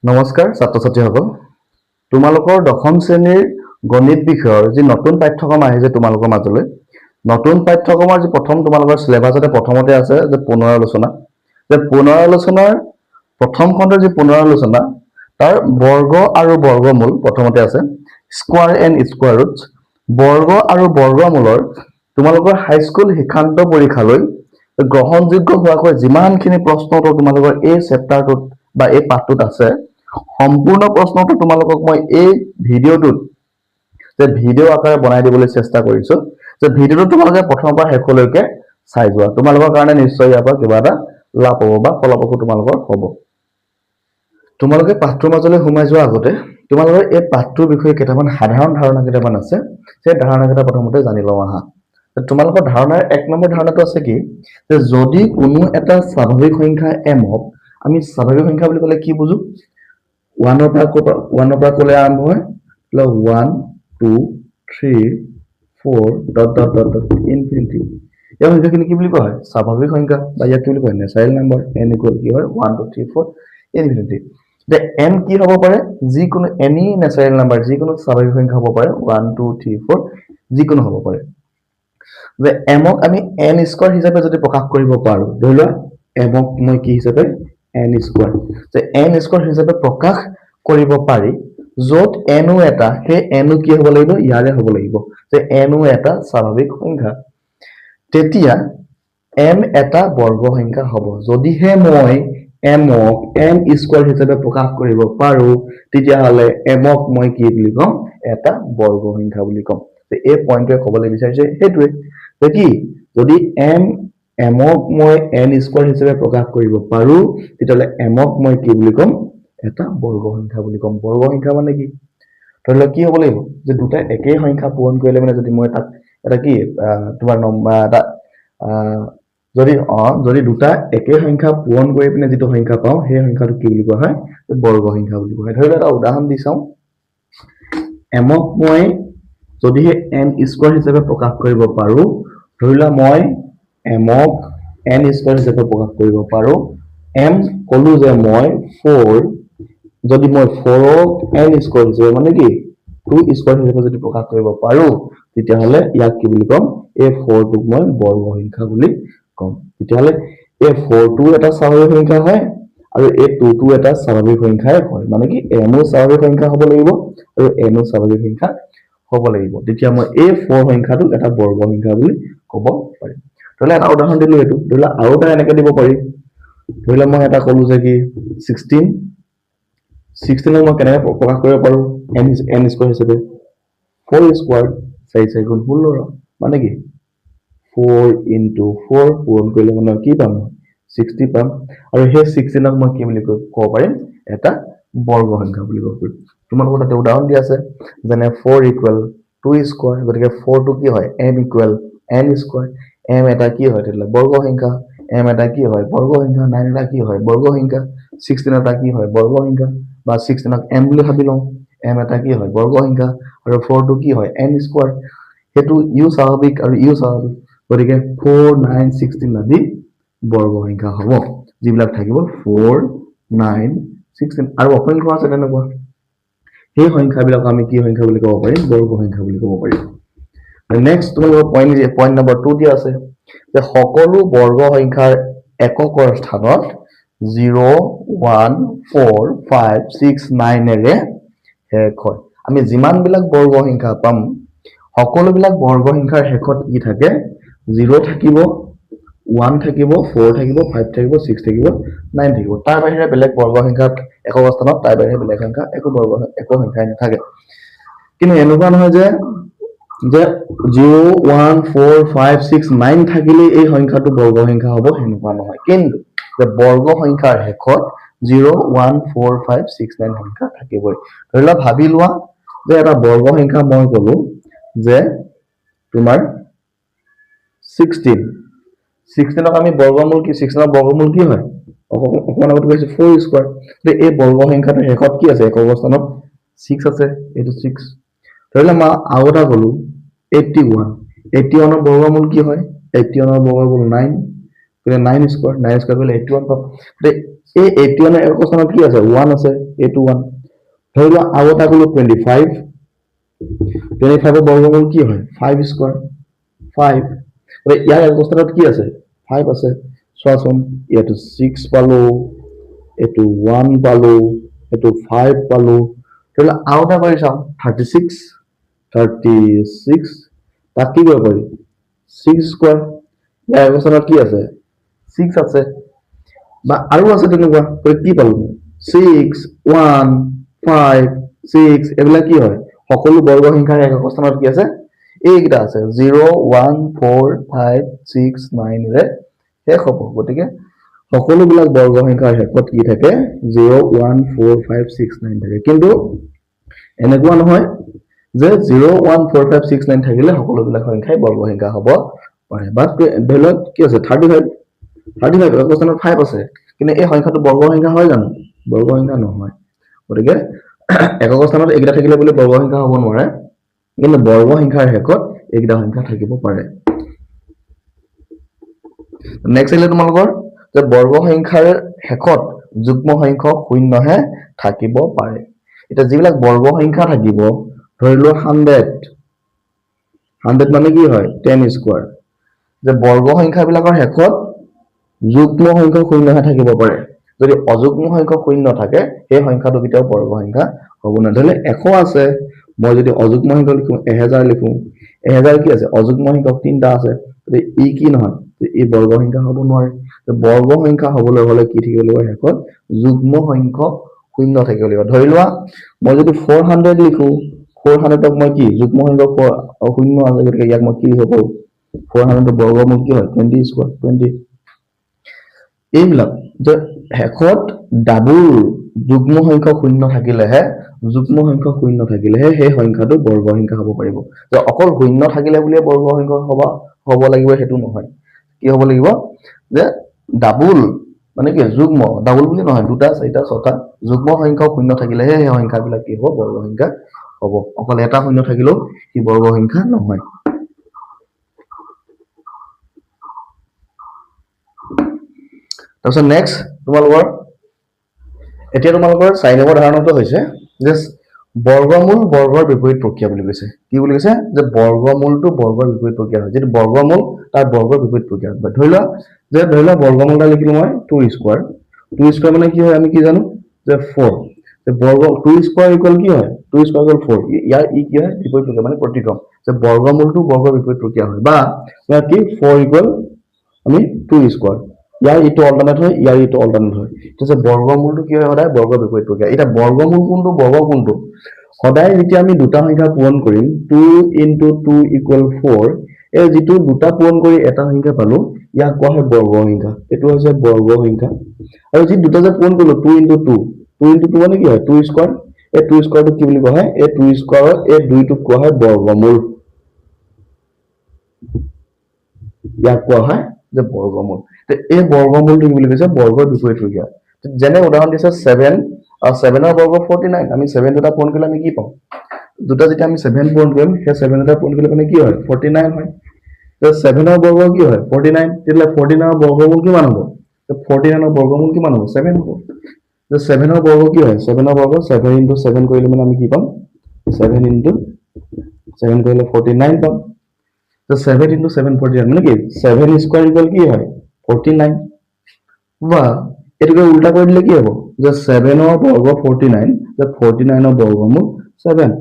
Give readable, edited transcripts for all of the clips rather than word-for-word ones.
নমস্কাৰ ছাত্ৰ ছাত্ৰীসকল। তোমালোকৰ দশম শ্ৰেণীৰ গণিত বিষয়ৰ যি নতুন পাঠ্যক্ৰম আহিছে তোমালোকৰ মাজলৈ, নতুন পাঠ্যক্ৰমৰ যি প্ৰথম তোমালোকৰ চিলেবাছতে প্ৰথমতে আছে যে পুনৰালোচনা, যে পুনৰালোচনাৰ প্ৰথম খণ্ডৰ যি পুনৰালোচনা, তাৰ বৰ্গ আৰু বৰ্গমূল প্ৰথমতে আছে, স্কোৱাৰ এণ্ড স্কোৱাৰ ৰুটছ। বৰ্গ আৰু বৰ্গমূলৰ তোমালোকৰ হাইস্কুল শিক্ষান্ত পৰীক্ষালৈ গ্ৰহণযোগ্য হোৱাকৈ যিমানখিনি প্ৰশ্ন উত্তৰ তোমালোকৰ এই চেপ্টাৰটোত বা এই পাঠটোত আছে, সম্পূৰ্ণ প্ৰশ্নটো তোমালোকক মই এই ভিডিঅ'টোত যে ভিডিঅ' আকাৰে বনাই দিবলৈ চেষ্টা কৰিছো, যে ভিডিঅ'টো তোমালোকে প্ৰথমৰ পৰা শেষলৈকে চাই যোৱা। তোমালোকৰ কাৰণে নিশ্চয় ইয়াৰ পৰা কিবা এটা লাভ হ'ব বা ফলপ্ৰসূ তোমালোকৰ হ'ব। তোমালোকে পাঠটোৰ মাজলৈ সোমাই যোৱাৰ আগতে তোমালোকৰ এই পাঠটোৰ বিষয়ে কেইটামান সাধাৰণ ধাৰণা কেইটামান আছে, সেই ধাৰণা কেইটা প্ৰথমতে জানি লওঁ আহা। তোমালোকৰ ধাৰণাৰ 1 নম্বৰ ধাৰণাটো আছে কি যে যদি কোনো এটা স্বাভাৱিক সংখ্যা এমক, আমি স্বাভাৱিক সংখ্যা বুলি ক'লে কি বুজো? ওৱানৰ পৰা ক'ৰ পৰা, ওৱানৰ পৰা ক'লে আৰম্ভ হয়? One, two, three, four, dot dot dot dot, infinity. ইয়াৰ সংখ্যাখিনি কি বুলি কোৱা হয়? স্বাভাৱিক সংখ্যা বা ইয়াক কি বুলি কয়? Natural number. N equal কি হয়? One, two, three, four, infinity. এতিয়া এন কি হ'ব পাৰে? যিকোনো এনি নেচাৰেল নাম্বাৰ, যিকোনো স্বাভাৱিক সংখ্যা হ'ব পাৰে। ওৱান, টু, থ্ৰী, ফ'ৰ, যিকোনো হ'ব পাৰে। যে এমক আমি এন স্কোৱাৰ হিচাপে যদি প্ৰকাশ কৰিব পাৰো, ধৰি লোৱা এমক মই কি হিচাপে, এন স্কোৱাৰ, যে এন স্কোৱাৰ হিচাপে প্ৰকাশ কৰিব পাৰি, য'ত এনো এটা, সেই এনো কি হ'ব লাগিব? ইয়াৰে হ'ব লাগিব যে এনো এটা স্বাভাৱিক সংখ্যা, তেতিয়া এম এটা বৰ্গ সংখ্যা হ'ব। যদিহে মই এমক এন স্কোৱাৰ হিচাপে প্ৰকাশ কৰিব পাৰো, তেতিয়াহ'লে এমক মই কি বুলি ক'ম? এটা বৰ্গ সংখ্যা বুলি ক'ম। এই পইণ্টটোৱে ক'বলৈ বিচাৰিছে সেইটোৱে যে কি যদি এমক মই এন স্কোৱাৰ হিচাপে প্ৰকাশ কৰিব পাৰো, তেতিয়াহ'লে এমক মই কি বুলি ক'ম? এটা বৰ্গ সংখ্যা বুলি ক'ম। বৰ্গ সংখ্যা মানে কি? ধৰি লওক কি হ'ব লাগিব যে দুটা একেই সংখ্যা পূৰণ কৰিলে মানে যদি মই তাক এটা কি তোমাৰ এটা যদি দুটা একে সংখ্যা পূৰণ কৰি পিনে যিটো সংখ্যা পাওঁ, সেই সংখ্যাটো কি বুলি কোৱা হয়? বৰ্গ সংখ্যা বুলি কোৱা হয়। ধৰি লওক এটা উদাহৰণ দি চাওঁ। এমক মই যদিহে এন স্কোৱাৰ হিচাপে প্ৰকাশ কৰিব পাৰো, ধৰি লোৱা মই এমক এন স্কোৱাৰ হিচাপে প্ৰকাশ কৰিব পাৰো, এম ক'লো যে মই ফ'ৰ, যদি মই ফ'ৰক এন স্কোৱাৰ হিচাপে, মানে কি টু স্কোৱাৰ হিচাপে যদি প্ৰকাশ কৰিব পাৰো, তেতিয়াহ'লে ইয়াক কি বুলি ক'ম? এই ফ'ৰটোক মই বৰ্গ সংখ্যা বুলি ক'ম। তেতিয়াহ'লে এই ফ'ৰটো এটা স্বাভাৱিক সংখ্যা হয় আৰু এই টুটো এটা স্বাভাৱিক সংখ্যাই হয়। মানে কি এমো স্বাভাৱিক সংখ্যা হ'ব লাগিব আৰু এনো স্বাভাৱিক সংখ্যা হ'ব লাগিব। তেতিয়া মই এই ফ'ৰ সংখ্যাটোক এটা বৰ্গ সংখ্যা বুলি ক'ব পাৰিম। ধৰি লোৱা এটা উদাহৰণ দিলো এইটো। ধৰি লোৱা আৰু এটা এনেকে দিব পাৰি। ধৰি লোৱা মই এটা ক'লো যে কি 16। 16ক মই কেনেকে প্ৰকাশ কৰিব পাৰো এন স্কোৱাৰ হিচাপে? ফ'ৰ স্কোৱাৰ, চাৰি চাৰি গুণ 16, মানে কি ফ'ৰ ইনটু ফ'ৰ পূৰণ কৰিলে মানে কি পাম মই? 60 পাম। আৰু সেই 16ক মই কি বুলি ক'ব পাৰিম? এটা বৰ্গ সংখ্যা বুলি ক'ব পাৰিম। তোমালোকৰ তাতে উদাহৰণ দিয়া আছে, যেনে ফ'ৰ ইকুৱেল টু স্কোৱাৰ। গতিকে ফ'ৰটো কি হয়? M equal n square. M এটা কি হয় তেতিয়াহ'লে? বৰ্গ সংখ্যা। এম এটা কি হয়? বৰ্গ সংখ্যা। নাইন এটা কি হয়? বৰ্গ সংখ্যা। 16 এটা কি হয়? বৰ্গ সংখ্যা। বা 16ক এম বুলি ভাবি লওঁ। এম এটা কি হয়? বৰ্গ সংখ্যা। আৰু ফ'ৰটো কি হয়? N square. সেইটো ইও স্বাভাৱিক আৰু ইও স্বাভাৱিক। গতিকে ফ'ৰ, নাইন, 16 আদি বৰ্গ সংখ্যা হ'ব, যিবিলাক থাকিব ফ'ৰ, নাইন, 16 আৰু অসংখ্য আছে তেনেকুৱা। সেই সংখ্যাবিলাক আমি কি সংখ্যা বুলি ক'ব পাৰিম? বৰ্গ সংখ্যা বুলি ক'ব পাৰিম। নেক্সট তোমালোকৰ পইণ্ট নম্বৰ 2 দিয়া আছে যে সকলো বৰ্গ সংখ্যাৰ এককৰ স্থানত zero, one, four, five, six, নাইনেৰে শেষ হয়। আমি যিমানবিলাক বৰ্গ সংখ্যা পাম, সকলোবিলাক বৰ্গ সংখ্যাৰ শেষত কি থাকে? জিৰ' থাকিব, ওৱান থাকিব, ফ'ৰ থাকিব, ফাইভ থাকিব, ছিক্স থাকিব, নাইন থাকিব। তাৰ বাহিৰে বেলেগ বৰ্গ সংখ্যা একক স্থানত তাৰ বাহিৰে বেলেগ সংখ্যা একো সংখ্যাই নাথাকে। কিন্তু এনেকুৱা নহয় যে zero, one, four, five, six, nine থাকিলেই এই সংখ্যাটো বৰ্গ সংখ্যা হ'ব, সেনেকুৱা নহয়। কিন্তু যে বৰ্গ সংখ্যাৰ শেষত zero, one, four, five, six, nine সংখ্যা থাকিবই। ধৰি লোৱা, ভাবি লোৱা যে এটা বৰ্গ সংখ্যা মই ক'লো যে তোমাৰ 16। 16ক আমি বৰ্গমূল কি, 16ৰ বৰ্গমূল কি হয়? অকণমান আগতে কৈছো, ফ'ৰ স্কোৱাৰ। এই বৰ্গ সংখ্যাটোৰ শেষত কি আছে? একক স্থানত ছিক্স আছে, এইটো ছিক্স। ধৰি লোৱা মই আৰু এটা ক'লো 81। 81ৰ বৰ্গমূল কি হয়? 81ৰ বৰ্গমূল নাইন। গতিকে নাইন স্কোৱাৰ, নাইন স্কোৱাৰ কৰিলে 81 পাম। গতিকে এই 81ৰ একক স্থানত কি আছে? ওৱান আছে, এইটো ওৱান। ধৰি লোৱা আৰু এটা কৰিলো 25, 25ৰ বৰ্গমূল কি হয়? Five square, five. গতিকে ইয়াৰ একক স্থানত কি আছে? ফাইভ আছে। চোৱাচোন, ইয়াতো ছিক্স পালো, এইটো ওৱান পালো, এইটো ফাইভ পালো। ধৰি লোৱা আৰু এটা কৰি চাওঁ, 36, 36, তাক কি কৰিব পাৰি? ছিক্স স্কোৱাৰ, ইয়াৰ একক স্থানত কি আছে? ছিক্স আছে, বা আৰু আছে তেনেকুৱা। গতিকে কি পালো? ছিক্স, ওৱান, ফাইভ, ছিক্স, এইবিলাক কি হয়? সকলো বৰ্গ সংখ্যাৰ একক স্থানত কি আছে? এইকেইটা আছে, zero', one, four, five, six, নাইনেৰে শেষ হ'ব। গতিকে সকলোবিলাক বৰ্গ সংখ্যাৰ শেষত কি থাকে? Zero, one, four, five, six, nine থাকে। কিন্তু এনেকুৱা নহয় যে zero, one, four, five, six, nine থাকিলে সকলোবিলাক সংখ্যাই বৰ্গ সংখ্যা হ'ব পাৰে। বা ধৰি লওক কি আছে? 35, 35 একক স্থানত ফাইভ আছে, কিন্তু এই সংখ্যাটো বৰ্গ সংখ্যা হয় জানো? বৰ্গ সংখ্যা নহয়। গতিকে একক স্থানত এইকেইটা থাকিলে বুলি বৰ্গ সংখ্যা হ'ব নোৱাৰে, কিন্তু বৰ্গ সংখ্যাৰ শেষত এইকেইটা সংখ্যা থাকিব পাৰে। নেক্সট আহিলে তোমালোকৰ যে বৰ্গ সংখ্যাৰ শেষত যুগ্ম সংখ্যক শূন্যহে থাকিব পাৰে। এতিয়া যিবিলাক বৰ্গ সংখ্যা থাকিব, ধৰি লোৱা 100, 100 মানে কি হয়? 10 স্কোৱাৰ। যে বৰ্গ সংখ্যাবিলাকৰ শেষত যুগ্ম সংখ্যক শূন্যহে থাকিব পাৰে। যদি অযুগ্ম সংখ্যক শূন্য থাকে, সেই সংখ্যাটো কেতিয়াও বৰ্গ সংখ্যা হ'ব নোৱাৰে। ধৰি লওক 100 আছে, মই যদি অযুগ্ম সংখ্যক লিখো, 1000 লিখো, 1000 কি আছে? অযুগ্ম সংখ্যক তিনিটা আছে, গতিকে ই কি নহয়? ই বৰ্গ সংখ্যা হ'ব নোৱাৰে। বৰ্গ সংখ্যা হ'বলৈ হ'লে কি থাকিব লাগিব? শেষত যুগ্ম সংখ্যক শূন্য থাকিব লাগিব। ধৰি লোৱা মই যদি 400 লিখো, 400ক মই কি যুগ্ম সংখ্যক শূন্য আছে, গতিকে ইয়াক মই কি লিখিব পাৰো? 400ৰ বৰ্গমূল কি হয়? 20 স্কোৱাৰ, 20। এইবিলাক যে শেষত ডাবুল যুগ্ম সংখ্যক শূন্য থাকিলেহে, যুগ্ম সংখ্যক শূন্য থাকিলেহে সেই সংখ্যাটো বৰ্গ সংখ্যা হ'ব পাৰিব। যে অকল শূন্য থাকিলে বুলিয়ে বৰ্গ সংখ্যা হ'ব লাগিব সেইটো নহয়। কি হ'ব লাগিব? যে ডাবুল মানে কি যুগ্ম, ডাবুল বুলি নহয়, দুটা, চাৰিটা, ছটা যুগ্ম সংখ্যক শূন্য থাকিলেহে সেই সংখ্যাবিলাক কি হ'ব? বৰ্গ সংখ্যা হ'ব। অকল এটা শূন্য থাকিলেও সি বৰ্গ সংখ্যা নহয়। তাৰপিছত নেক্সট তোমালোকৰ এতিয়া তোমালোকৰ 4 নম্বৰ ধাৰণাটো হৈছে যে বৰ্গমূল বৰ্গৰ বিপৰীত প্ৰক্ৰিয়া বুলি কৈছে। কি বুলি কৈছে? যে বৰ্গমূলটো বৰ্গৰ বিপৰীত প্ৰক্ৰিয়া হয়। যিটো বৰ্গমূল তাৰ বৰ্গৰ বিপৰীত প্ৰক্ৰিয়া হয়। ধৰি লোৱা যে ধৰি লোৱা বৰ্গমূল এটা লিখিলো মই টু স্কোৱাৰ, টু স্কোৱাৰ মানে কি হয় আমি কি জানো যে ফ'ৰ। যে বৰ্গ টু স্কোৱাৰ ইকুৱেল কি হয়? Two square equal four. ইয়াৰ ই কি হয়? বিপৰীত প্ৰক্ৰিয়া মানে প্ৰতিক্ৰম। যে বৰ্গমূলটো বৰ্গৰ বিপৰীত প্ৰক্ৰিয়া হয়, বা ইয়াৰ কি ফ'ৰ ইকুৱেল আমি টু স্কোৱাৰ, ইয়াৰ ইটো অল্টাৰনেট হয়, ইয়াৰ ইটো অল্টাৰনেট হয়। ঠিক আছে, বৰ্গমূলটো কি হয়? সদায় বৰ্গৰ বিপৰীত প্ৰক্ৰিয়া। এতিয়া বৰ্গমূল কোনটো, বৰ্গ কোনটো? সদায় যেতিয়া আমি দুটা সংখ্যা পূৰণ কৰিম, two into two equal four, এই যিটো দুটা পূৰণ কৰি এটা সংখ্যা পালো, ইয়াক কোৱা হয় বৰ্গ সংখ্যা। এইটো হৈছে বৰ্গ সংখ্যা। আৰু যি দুটা যে পূৰণ কৰিলো, two into two, two into two মানে কি হয়? Two square. এই টু স্কোৱাৰটোক কি বুলি কোৱা হয়? এই টু স্কোৱাৰৰ এই দুইটোক কোৱা হয় বৰ্গমূল। ইয়াক কোৱা হয় যে বৰ্গমূল। এই বৰ্গমূলটো কি বুলি কৈছে? বৰ্গৰ বিপৰীত প্ৰক্ৰিয়া। যেনে উদাহৰণ দিছে ছেভেন, আৰু ছেভেনৰ বৰ্গ 49। আমি ছেভেন দুটা পূৰণ কৰিলে আমি কি পাওঁ? দুটা যেতিয়া আমি ছেভেন পূৰণ কৰিম, সেই ছেভেন দুটা পূৰণ কৰিলে মানে কি হয়? 49 হয়। ছেভেনৰ বৰ্গ কি হয়? 49। তেতিয়াহ'লে 49ৰ বৰ্গমূল কিমান হ'ব? 49ৰ বৰ্গমূল কিমান হ'ব? ছেভেন হ'ব। ছেভেনৰ বৰ্গ কি হয়? ছেভেনৰ বৰ্গ ছেভেন ইণ্টু ছেভেন কৰিলে মানে আমি কি পাম? ছেভেন ইণ্টু ছেভেন কৰিলে 49 পাম। ছেভেন ইণ্টু ছেভেন 49 মানে কি? ছেভেন স্কোৱাৰ ইকুৱেল কি হয়? 49। বা এইটোকে উল্টা কৰি দিলে কি হ'ব? যে ছেভেনৰ বৰ্গ 49, যে 49ৰ বৰ্গমূল ছেভেন,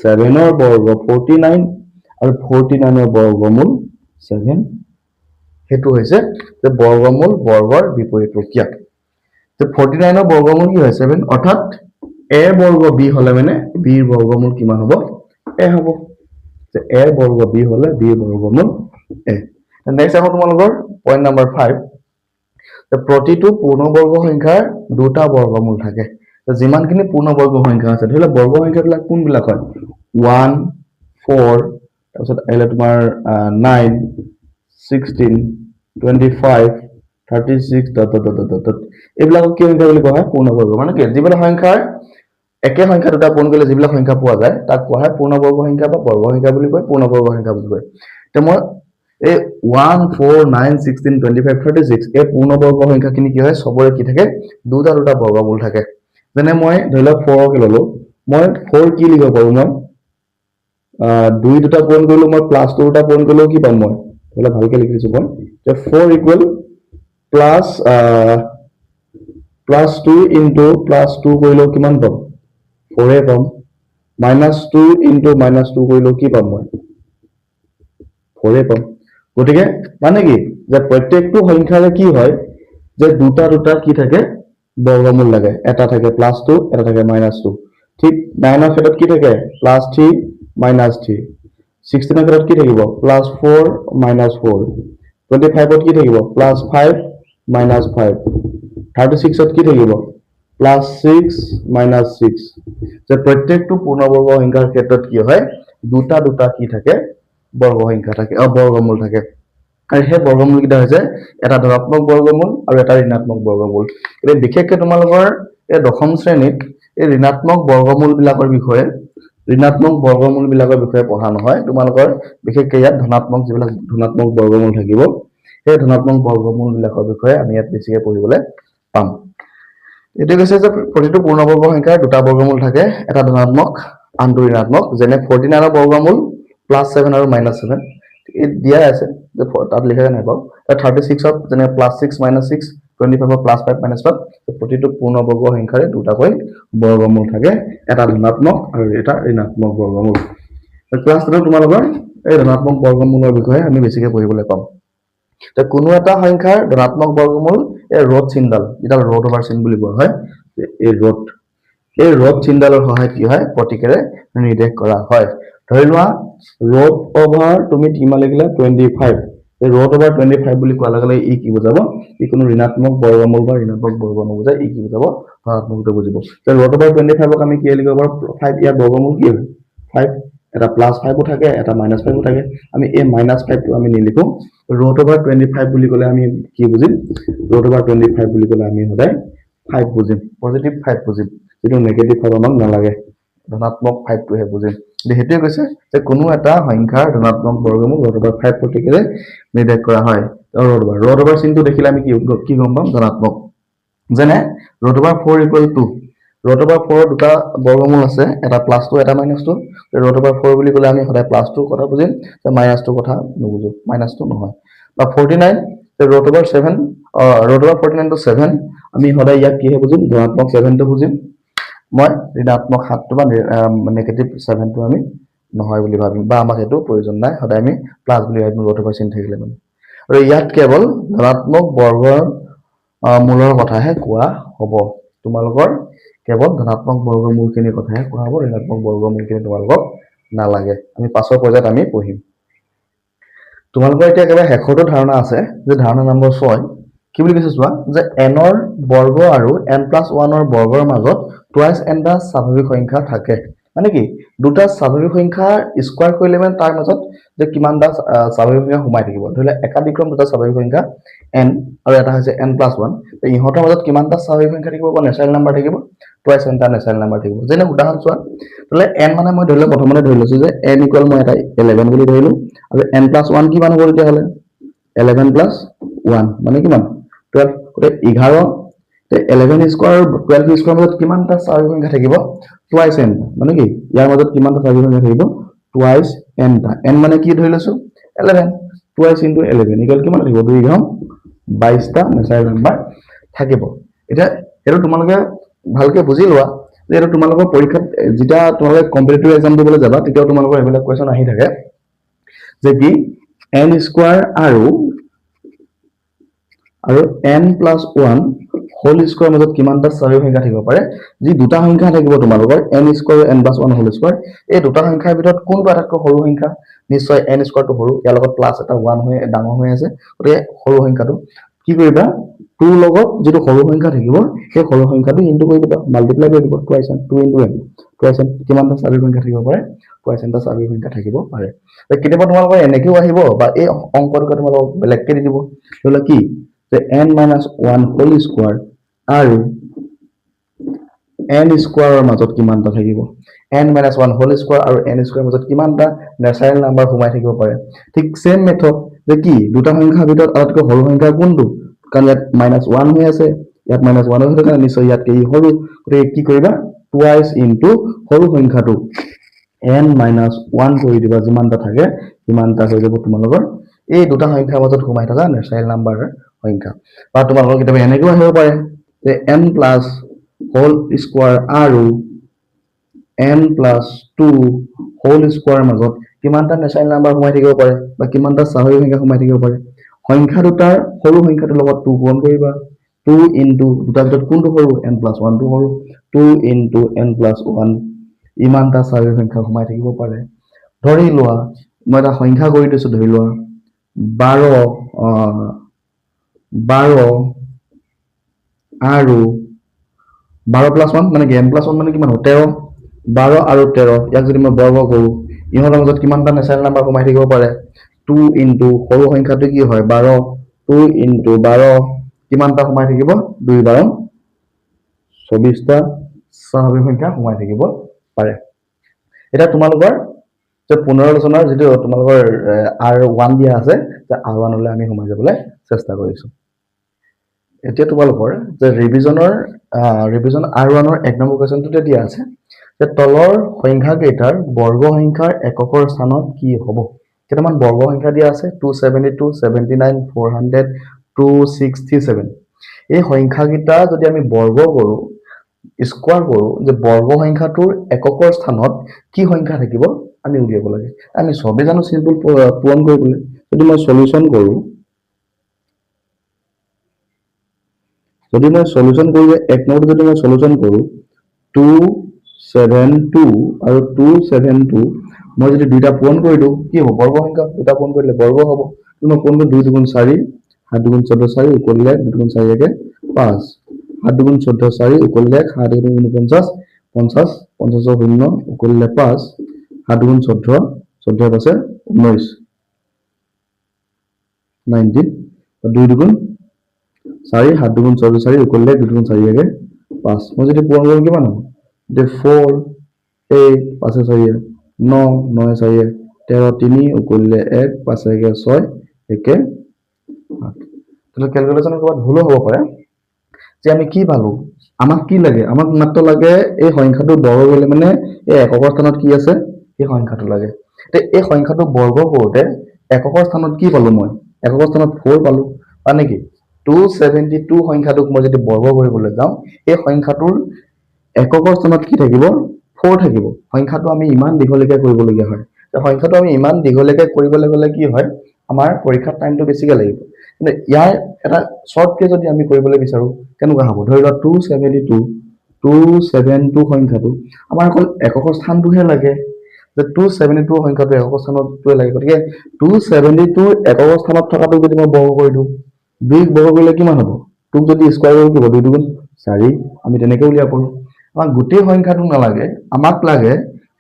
ছেভেনৰ বৰ্গ 49 আৰু 49ৰ বৰ্গমূল ছেভেন। সেইটো হৈছে যে বৰ্গমূল বৰ্গৰ বিপৰীত প্ৰক্ৰিয়া। যে 49ৰ বৰ্গমূল কি হয়? ছেভেন। অৰ্থাৎ এ বৰ্গ বি হলে মানে বিৰ বৰ্গমূল কিমান হ'ব? এ হ'ব। যে এ বৰ্গ বি হলে বিৰ বৰ্গমূল এ। নেক্সট আকৌ তোমালোকৰ পইণ্ট নাম্বাৰ 5, যে প্ৰতিটো পূৰ্ণবৰ্গ সংখ্যাৰ দুটা বৰ্গমূল থাকে। যিমানখিনি পূৰ্ণবৰ্গ সংখ্যা আছে, ধৰি লওক বৰ্গ সংখ্যাবিলাক কোনবিলাক হয়? ওৱান, ফ'ৰ, তাৰপিছত আহিলে তোমাৰ 9, 16, 25, 36, dot dot dot dot dot, এইবিলাকক কি সংখ্যা বুলি কোৱা হয়? পূৰ্ণবৰ্গ। মানে কি, যিবিলাক সংখ্যাৰ একে সংখ্যা দুটা পূৰণ কৰিলে যিবিলাক সংখ্যা পোৱা যায় তাক কোৱা হয় পূৰ্ণবৰ্গ সংখ্যা বা বৰ্গ সংখ্যা বুলি কয়, পূৰ্ণবৰ্গ সংখ্যা বুলি কয়। এতিয়া মই এই 1, 4, 9, 16, 25, 36, এই পূৰ্ণবৰ্গ সংখ্যাখিনি কি হয়? চবৰে কি থাকে? দুটা দুটা বৰ্গমূল থাকে। যেনে মই ধৰি লওক ফ'ৰকে ললো। মই ফ'ৰ কি লিখিব পাৰো? মই দুই দুটা পূৰণ কৰিলো, মই প্লাছ টু দুটা পূৰণ কৰিলেও কি পাম? মই ধৰি লওক ভালকে লিখি দিছো মই যে 4 equal plus 2 into plus 2 কৰিলেও কিমান পাম? ফ'ৰে পাম। Minus 2 into minus 2 কৰিলেও কি পাম? মই ফ'ৰে পাম। গতিকে মানে কি যে প্ৰত্যেকটো সংখ্যাৰে কি হয় যে দুটা দুটা কি থাকে? বৰ্গমূল লাগে। এটা থাকে প্লাছ টু, এটা থাকে মাইনাছ টু। ঠিক নাইনৰ ক্ষেত্ৰত কি থাকে? Plus three, minus three. 16ৰ ক্ষেত্ৰত কি থাকিব? Plus four, minus four. 25ত কি থাকিব? Plus five, minus five. 36ত কি থাকিব? Plus six, minus six. যে প্ৰত্যেকটো পূৰ্ণবৰ্গ সংখ্যাৰ ক্ষেত্ৰত কি হয়? দুটা দুটা কি থাকে? বৰ্গ সংখ্যা থাকে, বৰ্গমূল থাকে। আৰু সেই বৰ্গমূলকেইটা হৈছে এটা ধনাত্মক বৰ্গমূল আৰু এটা ঋণাত্মক বৰ্গমূল। এতিয়া বিশেষকে তোমালোকৰ এই 10ম শ্ৰেণীত এই ঋণাত্মক বৰ্গমূল বিলাকৰ বিষয়ে পঢ়া নহয়। তোমালোকৰ বিশেষকে ইয়াত ধনাত্মক, যিবিলাক ধনাত্মক বৰ্গমূল থাকিব, সেই ধনাত্মক বৰ্গমূল বিলাকৰ বিষয়ে আমি ইয়াত বেছিকে পঢ়িবলৈ পাম। এইটো কৈছে যে প্ৰতিটো পূৰ্ণবৰ্গ সংখ্যাৰ দুটা বৰ্গমূল থাকে, এটা ধনাত্মক, আনটো ঋণাত্মক। যেনে 49ৰ বৰ্গমূল প্লাছ ছেভেন আৰু মাইনাছ ছেভেন। এই দিয়াই আছে যে তাত লিখা নাই বাৰু। 36ত যেনে প্লাছ ছিক্স, মাইনাছ ছিক্স। 25ৰ প্লাছ ফাইভ, মাইনাছ ফাইভ। প্ৰতিটো পূৰ্ণবৰ্গ সংখ্যাৰে দুটাকৈ বৰ্গমূল থাকে, এটা ধনাত্মক আৰু এটা ঋণাত্মক বৰ্গমূল। ক্লাছ 10ত তোমালোকৰ এই ধনাত্মক বৰ্গমূলৰ বিষয়ে আমি বেছিকে পঢ়িবলৈ পাম। তে কোনো এটা সংখ্যাৰ ধনাত্মক বৰ্গমূল এই ৰ'ট চিনডাল, যিডাল ৰ'ট অভাৰ চিন বুলি কোৱা হয়, এই ৰ'ট চিনডালৰ সহায়ত কি হয়? প্ৰতীকেৰে নিৰ্দেশ কৰা হয়। ধৰি লোৱা ৰ'ট অভাৰ তুমি কিমান লিখিলা? 25। এই ৰ'ট অভাৰ 25 বুলি কোৱাৰ লগে লগে ই কি বুজাব? ই কোনো ঋণাত্মক বৰ্গমূল বা ঋণাত্মক বৰ্গ নুবুজায়। ই কি বুজাব? ধনাত্মকটো বুজিব। ৰ'ট অভাৰ 25ক আমি কি লিখিব পাৰোঁ? ফাইভ। ইয়াৰ বৰ্গমূল কি হয়? ফাইভ। এটা প্লাছ ফাইভো থাকে, এটা মাইনাছ ফাইভো থাকে। আমি এই মাইনাছ ফাইভটো আমি নিলিখো। ৰ'ট অভাৰ 25 বুলি ক'লে আমি কি বুজিম? ৰ'ট অভাৰ 25 বুলি ক'লে আমি সদায় ফাইভ বুজিম, পজিটিভ ফাইভ বুজিম। যিটো নেগেটিভ ফাইভ আমাক নালাগে, ধনাত্মক ফাইভটোহে বুজিম। গতিকে সেইটোৱে কৈছে যে কোনো এটা সংখ্যাৰ ধনাত্মক বৰ্গমূল ৰ'ট অভাৰ ফাইভ প্ৰতীকেৰে নিৰ্দেশ কৰা হয়। ৰ'ট অভাৰ চিনটো দেখিলে আমি কি কি গম পাম? ধনাত্মক। যেনে root over 4 equal 2। Root over ফ'ৰৰ দুটা বৰ্গমূল আছে, এটা প্লাছ টু, এটা minus two. Root over four বুলি ক'লে আমি সদায় প্লাছ টুৰ কথা বুজিম, মাইনাছ টুৰ কথা নুবুজো, মাইনাছ টু নহয়। বা 49, root over 7, root over 49টো seven. আমি সদায় ইয়াক কিহে বুজিম? ধনাত্মক ছেভেনটো বুজিম। মই ঋণাত্মক সাতটো বা নেগেটিভ ছেভেনটো আমি নহয় বুলি ভাবিম বা আমাক সেইটো প্ৰয়োজন নাই। সদায় আমি প্লাছ বুলি ভাবিম ৰ'ট অভাৰ চিন থাকিলে মানে। আৰু ইয়াত কেৱল ধনাত্মক বৰ্গৰ মূলৰ কথাহে কোৱা হ'ব। তোমালোকৰ কেৱল ধনাত্মক বৰ্গমূলখিনিৰ কথাহে কোৱা হ'ব, ঋণাত্মক বৰ্গমূলখিনি তোমালোকক নালাগে। আমি পাছৰ পৰ্যায়ত আমি পঢ়িম। তোমালোকৰ এতিয়া একেবাৰে শেষৰটো ধাৰণা আছে যে ধাৰণা নম্বৰ 6 কি বুলি কৈছে চোৱা, যে এনৰ বৰ্গ আৰু এন প্লাছ ওৱানৰ বৰ্গৰ মাজত টুৱাইচ এনটা স্বাভাৱিক সংখ্যা থাকে। মানে কি? দুটা স্বাভাৱিক সংখ্যা স্কোৱাৰ কৰিলে মানে তাৰ মাজত যে কিমানটা স্বাভাৱিক সংখ্যা সোমাই থাকিব। ধৰি লোৱা একাদিক্ৰম দুটা স্বাভাৱিক সংখ্যা এন আৰু এটা হৈছে এন প্লাছ ওৱান। ইহঁতৰ মাজত কিমানটা স্বাভাৱিক সংখ্যা থাকিব বা নেচাৰেল নাম্বাৰ থাকিব? টুৱাইচ এনটা নেচাৰেল নাম্বাৰ থাকিব। যেনে উদাহৰণ চোৱা, ধৰি এন মানে মই ধৰি লওক প্ৰথমতে ধৰি লৈছো যে এন ইকুৱেল মই এটা 11 বুলি ধৰিলো আৰু এন প্লাছ ওৱান কিমান হ'ব তেতিয়াহ'লে? 11 প্লাছ ওৱান মানে কিমান? 12। গতিকে 11, 11 স্কোৱাৰ, 12 স্কোৱাৰ মাজত কিমানটা স্বাভাৱিক সংখ্যা থাকিব? Twice N. মানে কি? ইয়াৰ মাজত কিমানটা স্বাভাৱিক সংখ্যা থাকিব? টুৱাইচ এনটা। এন মানে কি ধৰি লৈছো? 11। Twice into 11 equal কিমান থাকিব? দুই 11 22টা নেচাৰেল নাম্বাৰ থাকিব। এতিয়া এইটো তোমালোকে ভালকে বুজি লোৱা যে এইটো তোমালোকৰ পৰীক্ষাত যেতিয়া তোমালোকে কম্পিটিটিভ এক্সাম দিবলৈ যাবা, তেতিয়াও তোমালোকৰ এইবিলাক কুৱেশ্যন আহি থাকে যে কি এন স্কোৱাৰ আৰু n plus one whole square মাজত কিমানটা স্বাভাৱিক সংখ্যা থাকিব পাৰে। যি দুটা সংখ্যা থাকিব তোমালোকৰ, n square, n plus one whole square, এই দুটা সংখ্যাৰ ভিতৰত কোনটো আটাইতকৈ সৰু সংখ্যা? নিশ্চয় এন স্কোৱাৰটো সৰু। ইয়াৰ লগত প্লাছ এটা ওৱান হৈ ডাঙৰ হৈ আছে। গতিকে সৰু সংখ্যাটো কি কৰিবা? টুৰ লগত যিটো সৰু সংখ্যা থাকিব, সেই সৰু সংখ্যাটো ইনটু কৰি দিবা, মাল্টিপ্লাই কৰি দিব। Twice n, two into n, twice n কিমানটা স্বাভাৱিক সংখ্যা থাকিব পাৰে? টুৱাইচ এনটা স্বাভাৱিক সংখ্যা থাকিব পাৰে। কেতিয়াবা তোমালোকৰ এনেকেও আহিব বা এই অংকটোকে তোমালোকক বেলেগকে দি দিব। ধৰি লোৱা কি যে n minus one whole square আৰু এন স্কোৱাৰৰ মাজত কিমানটা থাকিব, n minus one whole square আৰু এন স্কোৱাৰৰ মাজত কিমানটা নেচাৰেল নাম্বাৰ সোমাই থাকিব পাৰে। ঠিক ছেম মেথড যে কি দুটা সংখ্যাৰ ভিতৰত আটাইতকৈ সৰু সংখ্যা কোনটো, কাৰণ ইয়াত মাইনাছ ওৱান হৈ আছে, ইয়াত মাইনাছ ওৱান হৈ থকা নিশ্চয় ইয়াতকৈ ই সৰু, গতিকে কি কৰিবা টুৱাইচ ইনটু সৰু সংখ্যাটো এন মাইনাছ ওৱান কৰি দিবা, যিমানটা থাকে সিমানটা হৈ যাব তোমালোকৰ এই দুটা সংখ্যাৰ মাজত সোমাই থকা নেচাৰেল নাম্বাৰৰ সংখ্যা। বা তোমালোকৰ কেতিয়াবা এনেকৈও আহিব পাৰে যে এন প্লাছ হোল স্কোৱাৰ আৰু n plus two whole square মাজত কিমানটা নেচাৰেল নাম্বাৰ সোমাই থাকিব পাৰে বা কিমানটা স্বাভাৱিক সংখ্যা সোমাই থাকিব পাৰে। সংখ্যা দুটাৰ সৰু সংখ্যাটোৰ লগত টু পূৰণ কৰিবা, টু ইনটু দুটাৰ ভিতৰত কোনটো সৰু, এন প্লাছ ওৱানটো সৰু, two into n plus one, ইমানটা স্বাভাৱিক সংখ্যা সোমাই থাকিব পাৰে। ধৰি লোৱা মই এটা সংখ্যা কৰি দিছোঁ, ধৰি লোৱা বাৰ আৰু বাৰ প্লাছ ওৱান মানে কি, এন প্লাছ ওৱান মানে কিমান হ'ব, তেৰ, বাৰ আৰু তেৰ, ইয়াক যদি মই বৰ্গ কৰোঁ ইহঁতৰ মাজত কিমানটা নেচাৰেল নাম্বাৰ সোমাই থাকিব পাৰে, টু ইনটু সৰু সংখ্যাটো কি হয় বাৰ, টু ইনটু বাৰ, কিমানটা সোমাই থাকিব, দুই বাৰ চৌবিশটা স্বাভাৱিক সংখ্যা সোমাই থাকিব পাৰে। এতিয়া তোমালোকৰ যে পুনৰালোচনাৰ যিটো তোমালোকৰ আৰ ওৱান দিয়া আছে, যে আৰ ওৱানলৈ আমি সোমাই যাবলৈ চেষ্টা কৰিছোঁ। এতিয়া তোমালোকৰ যে ৰিভিজন আৰ ওৱানৰ 1 নম্বৰ কুৱেশ্যনটোতে দিয়া আছে যে তলৰ সংখ্যাকেইটাৰ বৰ্গ সংখ্যাৰ এককৰ স্থানত কি হ'ব। কেইটামান বৰ্গ সংখ্যা দিয়া আছে 272, 79, 400, 267। এই সংখ্যাকেইটা যদি আমি বৰ্গ কৰোঁ, স্কোৱাৰ কৰোঁ, যে বৰ্গ সংখ্যাটোৰ এককৰ স্থানত কি সংখ্যা থাকিব আমি উলিয়াব লাগে। আমি চবেই জানো চিম্পল পূৰণ কৰিবলৈ। যদি মই চলিউশ্যন কৰোঁ, যদি মই চলিউশ্যন কৰোঁ যে 1 নম্বৰটো যদি মই চলিউশ্যন কৰোঁ 272 আৰু 272, মই যদি দুইটা পূৰণ কৰি দিওঁ কি হ'ব, বৰ্গ সংখ্যা দুটা পূৰণ কৰিলে বৰ্গ হ'ব। মই পূৰণ কৰি দুই দুগুণ চাৰি, সাত দুগুণ চৈধ্য চাৰি, উকলিলে এক, দুই দুগুণ চাৰি একে পাঁচ, সাত দুগুণ চৈধ্য চাৰি, উকলিলে এক, সাত দুগুণ ঊনপঞ্চাছ, পঞ্চাছ, পঞ্চাছৰ শূন্য, উকলিলে পাঁচ, সাত দুগুণ চৈধ্য, চৈধ্য পাঁচে ঊনৈছ, নাইনটিন, দুই দুগুণ চাৰি, সাত দুগুণ চৈধ্য চাৰি, উকলিলে এক, দুই দুগুণ চাৰি একে পাঁচ। মই যদি পূৰণ কৰোঁ কিমান হ'ব, এতিয়া ফ'ৰ এইট, পাঁচে চাৰিয়ে ন, নয় চাৰিয়ে তেৰ, তিনি, উকলিলে এক, পাঁচে একে ছয়, একে আঠ। তেতিয়াহ'লে কেলকুলেশ্যনত ক'ৰবাত ভুলো হ'ব পাৰে। যে আমি কি পালো, আমাক কি লাগে, আমাক মাত্ৰ লাগে এই সংখ্যাটো বৰ্গ কৰিলে মানে এই এককৰ স্থানত কি আছে সেই সংখ্যাটো লাগে। এতিয়া এই সংখ্যাটো বৰ্গ কৰোঁতে এককৰ স্থানত কি পালো, মই এককৰ স্থানত ফ'ৰ পালো, মানে কি 272 সংখ্যাটোক মই যদি বৰ্গ কৰিবলৈ যাওঁ এই সংখ্যাটোৰ এককৰ স্থানত কি থাকিব, ফ'ৰ থাকিব। সংখ্যাটো আমি ইমান দীঘলীয়াকৈ কৰিবলগীয়া হয়, সংখ্যাটো আমি ইমান দীঘলীয়াকৈ কৰিবলৈ গ'লে কি হয়, আমাৰ পৰীক্ষাৰ টাইমটো বেছিকৈ লাগিব। কিন্তু ইয়াৰ এটা শ্বৰ্টকৈ যদি আমি কৰিবলৈ বিচাৰোঁ কেনেকুৱা হ'ব, ধৰি লোৱা 272, 272 সংখ্যাটো আমাৰ অকল এককৰ স্থানটোহে লাগে, যে 272 সংখ্যাটো একক স্থানটোৱে লাগে। গতিকে 272 একক স্থানত থকাটো যদি মই বৰ্গ কৰি দিওঁ, দুইক বৰ্গ কৰিলে কিমান হ'ব, টুক যদি স্কোৱাৰ কৰোঁ কি হ'ব, দুই দুগুণ চাৰি, আমি তেনেকৈ উলিয়াব পাৰোঁ। আমাক গোটেই সংখ্যাটো নালাগে, আমাক লাগে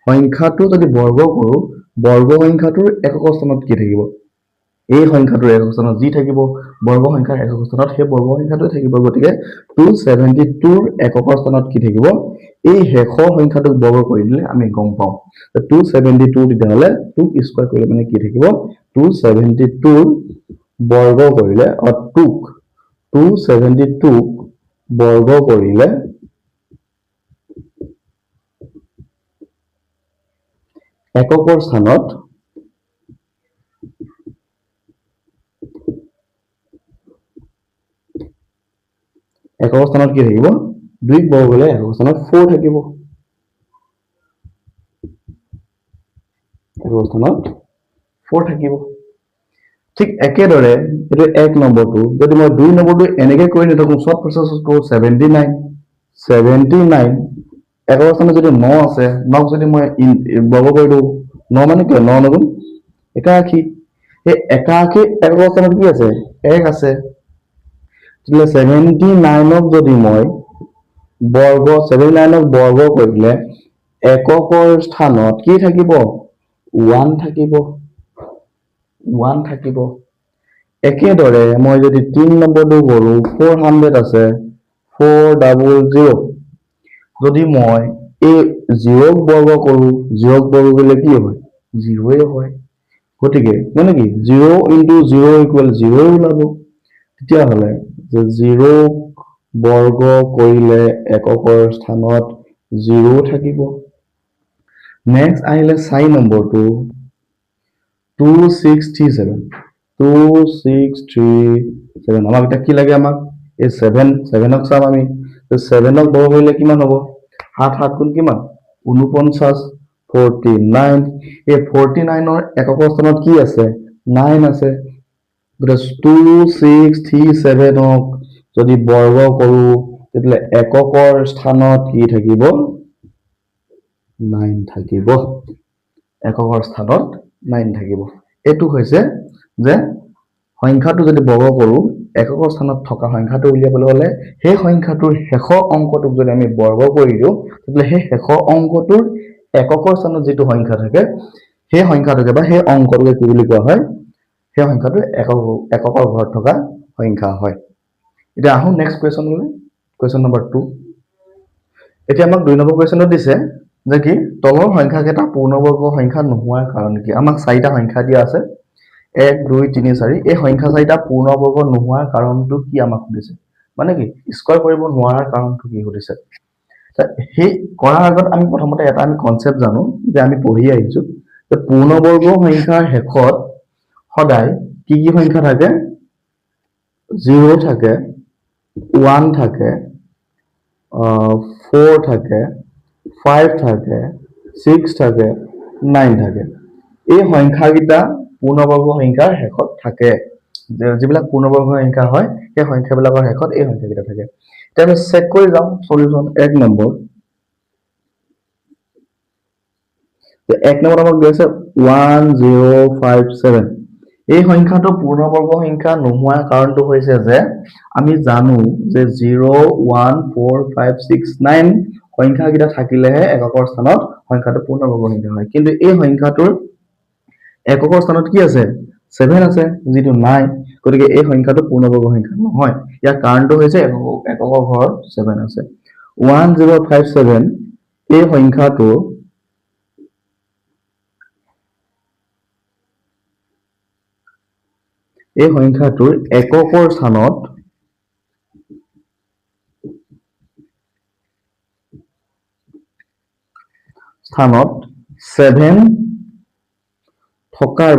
সংখ্যাটো যদি বৰ্গ কৰোঁ, বৰ্গ সংখ্যাটোৰ একক স্থানত কি থাকিব, এই সংখ্যাটোৰ একক স্থানত যি থাকিব বৰ্গ সংখ্যাৰ একক স্থানত সেই বৰ্গ সংখ্যাটোৱে থাকিব। গতিকে 272 এককৰ স্থানত কি থাকিব, এই শেষৰ সংখ্যাটোক বৰ্গ কৰি দিলে আমি গম পাওঁ 272, তেতিয়াহ'লে টুক স্কোৱাৰ কৰিলে মানে কি থাকিব, 272 বৰ্গ কৰিলে, টুক 272 বৰ্গ কৰিলে এককৰ স্থানত একক স্থানত কি থাকিব, দুইক বৰ্গ কৰিলে একক স্থানত ফ'ৰ থাকিব, একক স্থানত ফ'ৰ থাকিব। ঠিক একেদৰে এইটো 1 নম্বৰটো যদি মই 2 নম্বৰটো এনেকে কৰি নাথাকোঁ, শ্বৰ্ট প্ৰচেছত কৰোঁ 79, 79 একক স্থানত যদি ন আছে, নক যদি মই বৰ্গ কৰি দিওঁ, ন মানে কি হয়, ন নগুণ একাশী, সেই একাশী একক স্থানত কি আছে, এক আছে। তেতিয়াহ'লে 79 যদি মই বৰ্গ, 79 বৰ্গ কৰিলে এককৰ স্থানত কি থাকিব, ওৱান থাকিব, ওৱান থাকিব। একেদৰে মই যদি 3 নম্বৰটো কৰোঁ, 400 আছে, 400, যদি মই এই জিৰ'ক বৰ্গ কৰোঁ, জিৰ'ক বৰ্গ কৰিলে কি হয়? জিৰ'য়ে হয়। গতিকে মানে কি 0 ইনটু 0 ইকুৱেল 0 ওলাব। তেতিয়াহ'লে যে জিৰ'ক বৰ্গ কৰিলে এককৰ স্থানত 0 থাকিব। নেক্সট আহিলে 4 নম্বৰটো 2 6 3 7, 2 6 3 7। আমাক এতিয়া কি লাগে? আমাক এই 7ক চাম আমি। 7ক বৰ্গ কৰিলে কিমান হ'ব? 7 7 গুণ কিমান? 49, 49। এই 49ৰ এককৰ স্থানত কি আছে? 9 আছে। গতিকে 2 6 3 7ক যদি বৰ্গ কৰোঁ তেতিয়াহ'লে এককৰ স্থানত কি থাকিব? 9 থাকিব। এককৰ স্থানত 9 থাকিব। এইটো হৈছে যে সংখ্যাটো যদি বৰ্গ কৰোঁ, এককৰ স্থানত থকা সংখ্যাটো উলিয়াবলৈ হ'লে সেই সংখ্যাটোৰ শেষৰ অংকটোক যদি আমি বৰ্গ কৰি দিওঁ, তেতিয়াহ'লে সেই শেষৰ অংকটোৰ এককৰ স্থানত যিটো সংখ্যা থাকে সেই সংখ্যাটোকে বা সেই অংকটোকে কি বুলি কোৱা হয়? সেই সংখ্যাটো এককৰ ঘৰত থকা সংখ্যা হয়। এতিয়া আহোঁ নেক্সট কুৱেশ্যনলৈ, কুৱেশ্যন নম্বৰ 2। এতিয়া আমাক 2 নম্বৰ কুৱেশ্যনত দিছে যে কি তলৰ সংখ্যাকেইটা পূৰ্ণবৰ্গ সংখ্যা নোহোৱাৰ কাৰণ কি? আমাক 4টা সংখ্যা দিয়া আছে, 1 2 3 4। এই সংখ্যা 4টা পূৰ্ণবৰ্গ নোহোৱাৰ কাৰণটো কি আমাক সুধিছে, মানে কি স্কোৱাৰ কৰিব নোৱাৰাৰ কাৰণটো কি সুধিছে। সেই কৰাৰ আগত আমি প্ৰথমতে এটা আমি কনচেপ্ট জানো যে আমি পঢ়ি আহিছো যে পূৰ্ণবৰ্গ সংখ্যাৰ শেষত সদায় কি কি সংখ্যা থাকে? 0 থাকে, 1 থাকে, 4 থাকে, 5 থাকে, 6 থাকে, 9 থাকে। এই সংখ্যাকেইটা পূৰ্ণবৰ্গ সংখ্যাৰ শেষত থাকে। যিবিলাক পূৰ্ণবৰ্গ সংখ্যা হয় সেই সংখ্যাবিলাকৰ শেষত এই সংখ্যাকেইটা থাকে। এতিয়া আমি চেক কৰি যাওঁ সলিউশ্যন। 1 নম্বৰ, 1 নম্বৰত আমাক দিয়া আছে 1 0 5 7। এই সংখ্যাটো পূৰ্ণবৰ্গ সংখ্যা নোহোৱাৰ কাৰণটো হৈছে যে আমি জানো যে 0 1 4 5 6 9 সংখ্যাকেইটা থাকিলেহে এককৰ স্থানত সংখ্যাটো পূৰ্ণবৰ্গ সংখ্যা হয়। কিন্তু এই সংখ্যাটোৰ এককৰ স্থানত কি আছে? 7 আছে, যিটো নাই। গতিকে এই সংখ্যাটো পূৰ্ণবৰ্গ সংখ্যা নহয়। ইয়াৰ কাৰণটো হৈছে এককৰ ঘৰত 7 আছে। 1 0 5 7 এই সংখ্যাটো এককৰ স্থানত 7 থকাৰ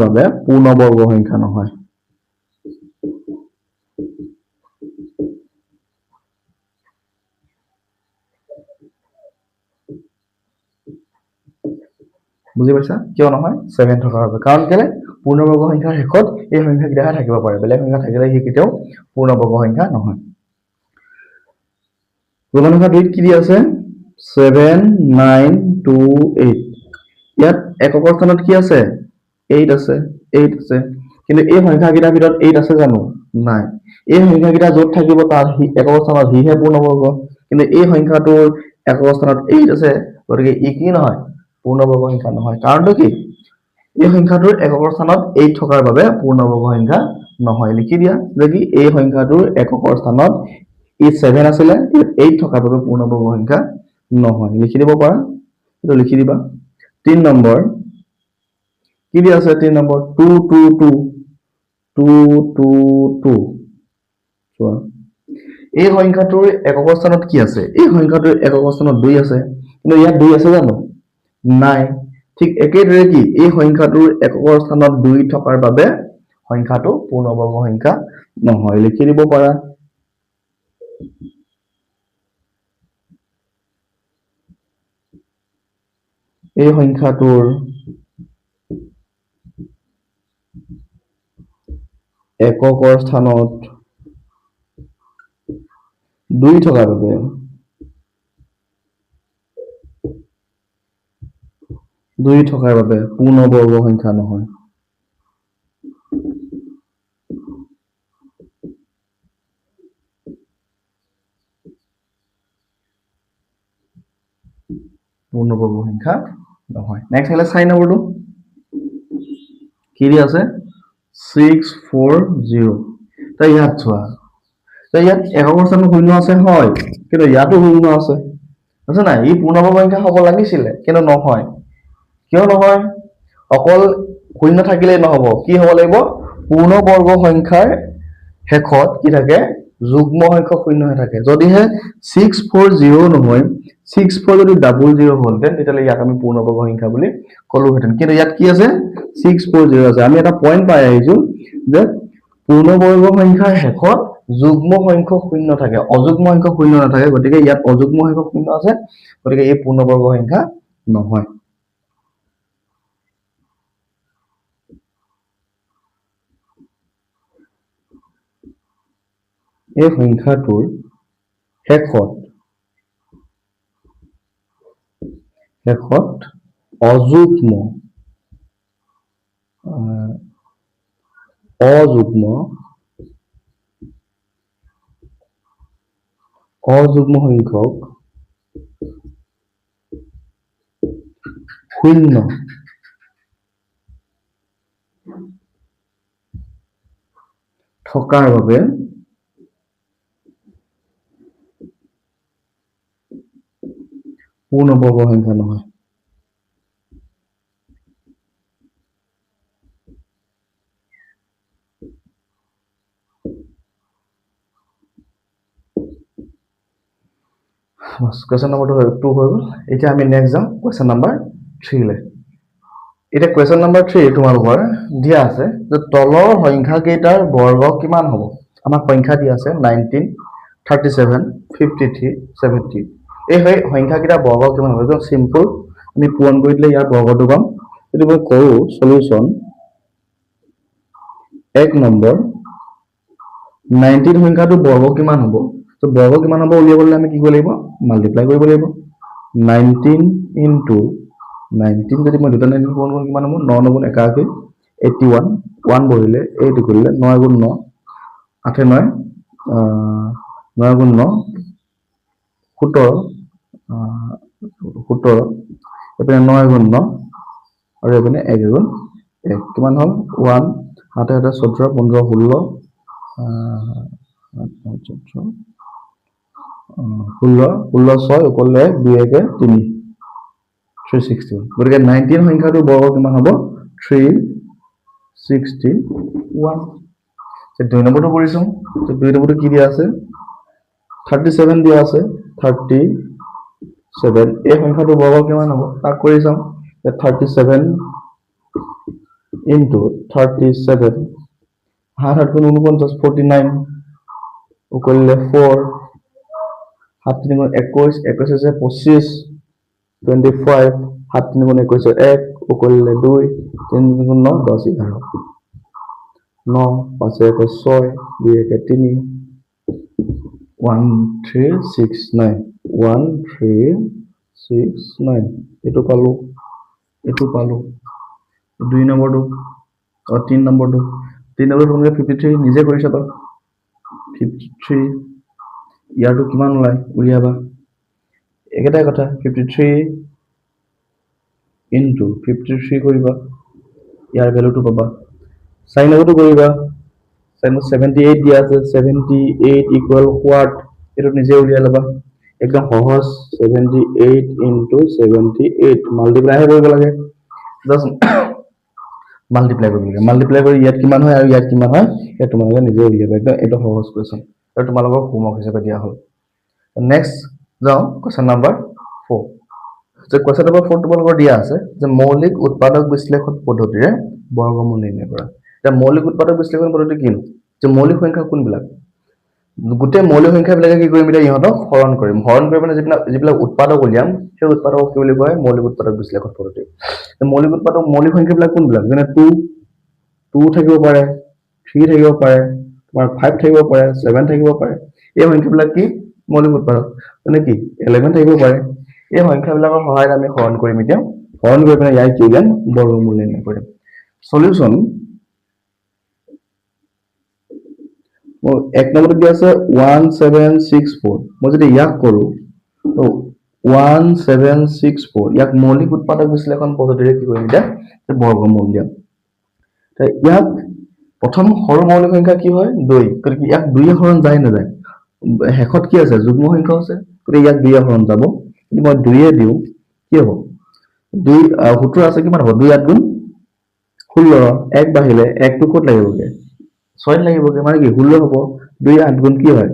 বাবে পূৰ্ণবৰ্গ সংখ্যা নহয়। বুজি পাইছা কিয় নহয়? 7 থকাৰ বাবে। কাৰণ কেলে? পূৰ্ণবৰ্গ সংখ্যাৰ শেষত এই সংখ্যাকেইটাহে থাকিব পাৰে, বেলেগ সংখ্যা থাকিলে সি কেতিয়াও পূৰ্ণবৰ্গ সংখ্যা নহয়। ৰোমান সংখ্যা 2ত কি দি আছে? 7 9 2 8। ইয়াত এককৰ স্থানত কি আছে? 8 আছে, 8 আছে। কিন্তু এই সংখ্যাকেইটাৰ ভিতৰত 8 আছে জানো? নাই। এই সংখ্যাকেইটা য'ত থাকিব তাৰ একক স্থানত সিহে পূৰ্ণবৰ্গ, কিন্তু এই সংখ্যাটোৰ একক স্থানত 8 আছে, গতিকে ই কি নহয়? পূৰ্ণবৰ্গ সংখ্যা নহয়। কাৰণটো কি? এই সংখ্যাটোৰ এককৰ স্থানত 8 থকাৰ বাবে পূৰ্ণবৰ্গ সংখ্যা নহয়। লিখি দিয়া যে কি এই সংখ্যাটোৰ এককৰ স্থানত ই 7 আছিলে, ইয়াত 8 থকাৰ বাবে পূৰ্ণবৰ্গ সংখ্যা নহয়। লিখি দিব পাৰা, এইটো লিখি দিবা। 3 নম্বৰ কি দিয়া আছে? 3 নম্বৰ 2 2 2 2 2 2। চোৱা, এই সংখ্যাটোৰ এককৰ স্থানত কি আছে? এই সংখ্যাটোৰ এককৰ স্থানত 2 আছে, কিন্তু ইয়াত 2 আছে জানো? নাই। ঠিক একেদৰে কি এই সংখ্যাটোৰ এককৰ স্থানত 2 থকাৰ বাবে সংখ্যাটো পূৰ্ণবৰ্গ সংখ্যা নহয়। লিখি দিব পাৰা। এই সংখ্যাটোৰ এককৰ স্থানত 2 থকাৰ বাবে 2 থকাৰ বাবে পূৰ্ণবৰ্গ সংখ্যা নহয়। পূৰ্ণবৰ্গ সংখ্যা নহয়। নেক্সট আহিলে 4 নম্বৰটো কি দি আছে? 6 4 0। ইয়াত চোৱা, ইয়াত এককৰ স্থানত শূন্য আছে হয়, কিন্তু ইয়াতো শূন্য আছে, আছে নাই? ই পূৰ্ণবৰ্গ সংখ্যা হ'ব লাগিছিলে, কিন্তু নহয়। কিয় নহয়? অকল শূন্য থাকিলেই নহ'ব, কি হ'ব লাগিব? পূৰ্ণবৰ্গ সংখ্যাৰ শেষত কি থাকে? যুগ্ম সংখ্যক শূন্যহে থাকে। যদিহে 6 4 0 নহয়, 6 4 যদি ডাবল 0 হ'লহেঁতেন, তেতিয়াহ'লে ইয়াক আমি পূৰ্ণবৰ্গ সংখ্যা বুলি ক'লোহেঁতেন। কিন্তু ইয়াত কি আছে? 6 4 0 আছে। আমি এটা পইণ্ট পাই আহিছো যে পূৰ্ণবৰ্গ সংখ্যাৰ শেষত যুগ্ম সংখ্যক শূন্য থাকে, অযুগ্ম সংখ্যক শূন্য নাথাকে। গতিকে ইয়াত অযুগ্ম সংখ্যক শূন্য আছে, গতিকে এই পূৰ্ণবৰ্গ সংখ্যা নহয়। এই সংখ্যাটোৰ শেষত অযুগ্ম অযুগ্ম অযুগ্ম সংখ্যক শূন্য থকাৰ বাবে পূৰ্ণবৰ্গ সংখ্যা নহয়। কুৱেশ্যন নম্বৰটো 2 হৈ গ'ল। এতিয়া আমি নেক্সট যাম কুৱেশ্যন নাম্বাৰ 3লৈ। এতিয়া কুৱেশ্যন নাম্বাৰ 3 তোমালোকৰ দিয়া আছে যে তলৰ সংখ্যাকেইটাৰ বৰ্গ কিমান হ'ব। আমাক সংখ্যা দিয়া আছে 19, 37, 53, 70। এই সংখ্যাকেইটাৰ বৰ্গ কিমান হ'ব? একদম চিম্পল, আমি পূৰণ কৰি দিলে ইয়াৰ বৰ্গটো পাম। যদি মই কৰোঁ চলিউশ্যন, 1 নম্বৰ 19 সংখ্যাটোৰ বৰ্গ কিমান হ'ব? তো বৰ্গ কিমান হ'ব উলিয়াবলৈ আমি কি কৰিব লাগিব? মাল্টিপ্লাই কৰিব লাগিব। 19 ইনটু 19, যদি মই দুটা 19 পূৰণ কৰোঁ কিমান হ'ব? ন নগুণ একাশী, 81, 1 বহিলে এইটো কৰিলে ন এগুণ ন, আঠে নয়, ন এগুণ ন, সোতৰ, সোতৰ, এইপিনে ন এগুণ ন আৰু এইপিনে এক এগুণ এক, কিমান হ'ল? 1, সাতে সাতে চৈধ্য, পোন্ধৰ, ষোল্ল, চৈধ্য, ষোল্ল, ষোল্ল ছয়, ওপৰলৈ এক, দুই একে তিনি, 361। গতিকে 19 সংখ্যাটোৰ বৰ্গ কিমান হ'ব? 361। 2 নম্বৰটো কৰিছোঁ। 2 নম্বৰটো কি দিয়া আছে? 37 দিয়া আছে, 37। এই সংখ্যাটোৰ বৰ্গ কিমান হ'ব তাক কৰি চাওঁ। 37 ইনটু 37, সাত সাত গুণ ঊনপঞ্চাছ, 49, উকলিলে 4, সাত তিনি গুণ একৈছ, একৈছ হৈছে 25, 25, সাত তিনি গুণ একৈছৰ এক, উকলিলে 2, তিনি তিনি গুণ ন, দহ, এঘাৰ, ন, পাঁচ একে ছয়, দুই একে তিনি, 1 3 6 9, 1 3 6 9। এইটো পালো, এইটো পালো। 2 নম্বৰটো, 3 নম্বৰটো, 3 নম্বৰটো তোমালোকে 53 নিজে কৰি চাবা। 53 ইয়াৰটো কিমান ওলায় উলিয়াবা। একেটাই কথা, 53 ইনটু 53 কৰিবা, ইয়াৰ ভেলুটো পাবা। 4 নম্বৰটো কৰিবা, 4 নম্বৰ 78 দিয়া আছে, 78 ইকুৱেল what, এইটো নিজে উলিয়াই ল'বা, একদম সহজ। 78 ইনটু 78 মাল্টিপ্লাইহে কৰিব লাগে, জাষ্ট মাল্টিপ্লাই কৰিব লাগে। মাল্টিপ্লাই কৰি ইয়াত কিমান হয় আৰু ইয়াত কিমান হয় সেয়া তোমালোকে নিজে উলিয়াবা। একদম এইটো সহজ কুৱেশ্যন আৰু তোমালোকক হোমৱৰ্ক হিচাপে দিয়া হ'ল। নেক্সট যাওঁ কুৱেশ্যন নাম্বাৰ 4। যে কুৱেশ্যন নাম্বাৰ 4 তোমালোকৰ দিয়া আছে যে মৌলিক উৎপাদক বিশ্লেষণ পদ্ধতিৰে বৰ্গমূল নিৰ্ণয় কৰা। এতিয়া মৌলিক উৎপাদক বিশ্লেষণ পদ্ধতি কিনো? যে মৌলিক সংখ্যা কোনবিলাক? গোটেই মৌলিক সংখ্যাবিলাকে কি কৰিম এতিয়া? ইহঁতক হৰণ কৰিম। হৰণ কৰি মানে যিবিলাক উৎপাদক উলিয়াম, সেই উৎপাদকক কি বুলি কয়? মৌলিক উৎপাদক বিশ্লেষণ পদ্ধতি। মৌলিক উৎপাদক, মৌলিক সংখ্যাবিলাক কোনবিলাক? যেনে 2, 2 থাকিব পাৰে, 3 থাকিব পাৰে, তোমাৰ 5 থাকিব পাৰে, 7 থাকিব পাৰে। এই সংখ্যাবিলাক কি? মৌলিক উৎপাদক। মানে কি? 11 থাকিব পাৰে। এই সংখ্যাবিলাকৰ সহায়ত আমি হৰণ কৰিম। এতিয়া হৰণ কৰি পিনে ইয়াৰ কি উলিয়াম? বৰ্গমূল নিৰ্ণয় কৰিম। চলিউশ্যন মোৰ 1 নম্বৰটো দিয়া আছে 1 7 6 4। মই যদি ইয়াক কৰোঁ, তো 1 7 6 4 ইয়াক মৌলিক উৎপাদক বিশ্লেষণ পদ্ধতিৰে কি কৰিম এতিয়া? বৰ্গমূল উলিয়াম। ইয়াক প্ৰথম সৰু মৌলিক সংখ্যা কি হয়? দুই। গতিকে ইয়াক দুই হৰণ যায় নাযায়? শেষত কি আছে? যুগ্ম সংখ্যাও আছে, গতিকে ইয়াক দুই হৰণ যাব। যদি মই দুয়ে দিওঁ, কি হ'ব? দুই 17 আছে, কিমান হ'ব? দুই আঠ গুণ 16। এক বাঢ়িলে একটো ক'ত লাগিবগে? ছয়ত লাগিবগে, মানে কি 16 হ'ব। দুই আঠ গুণ কি হয়?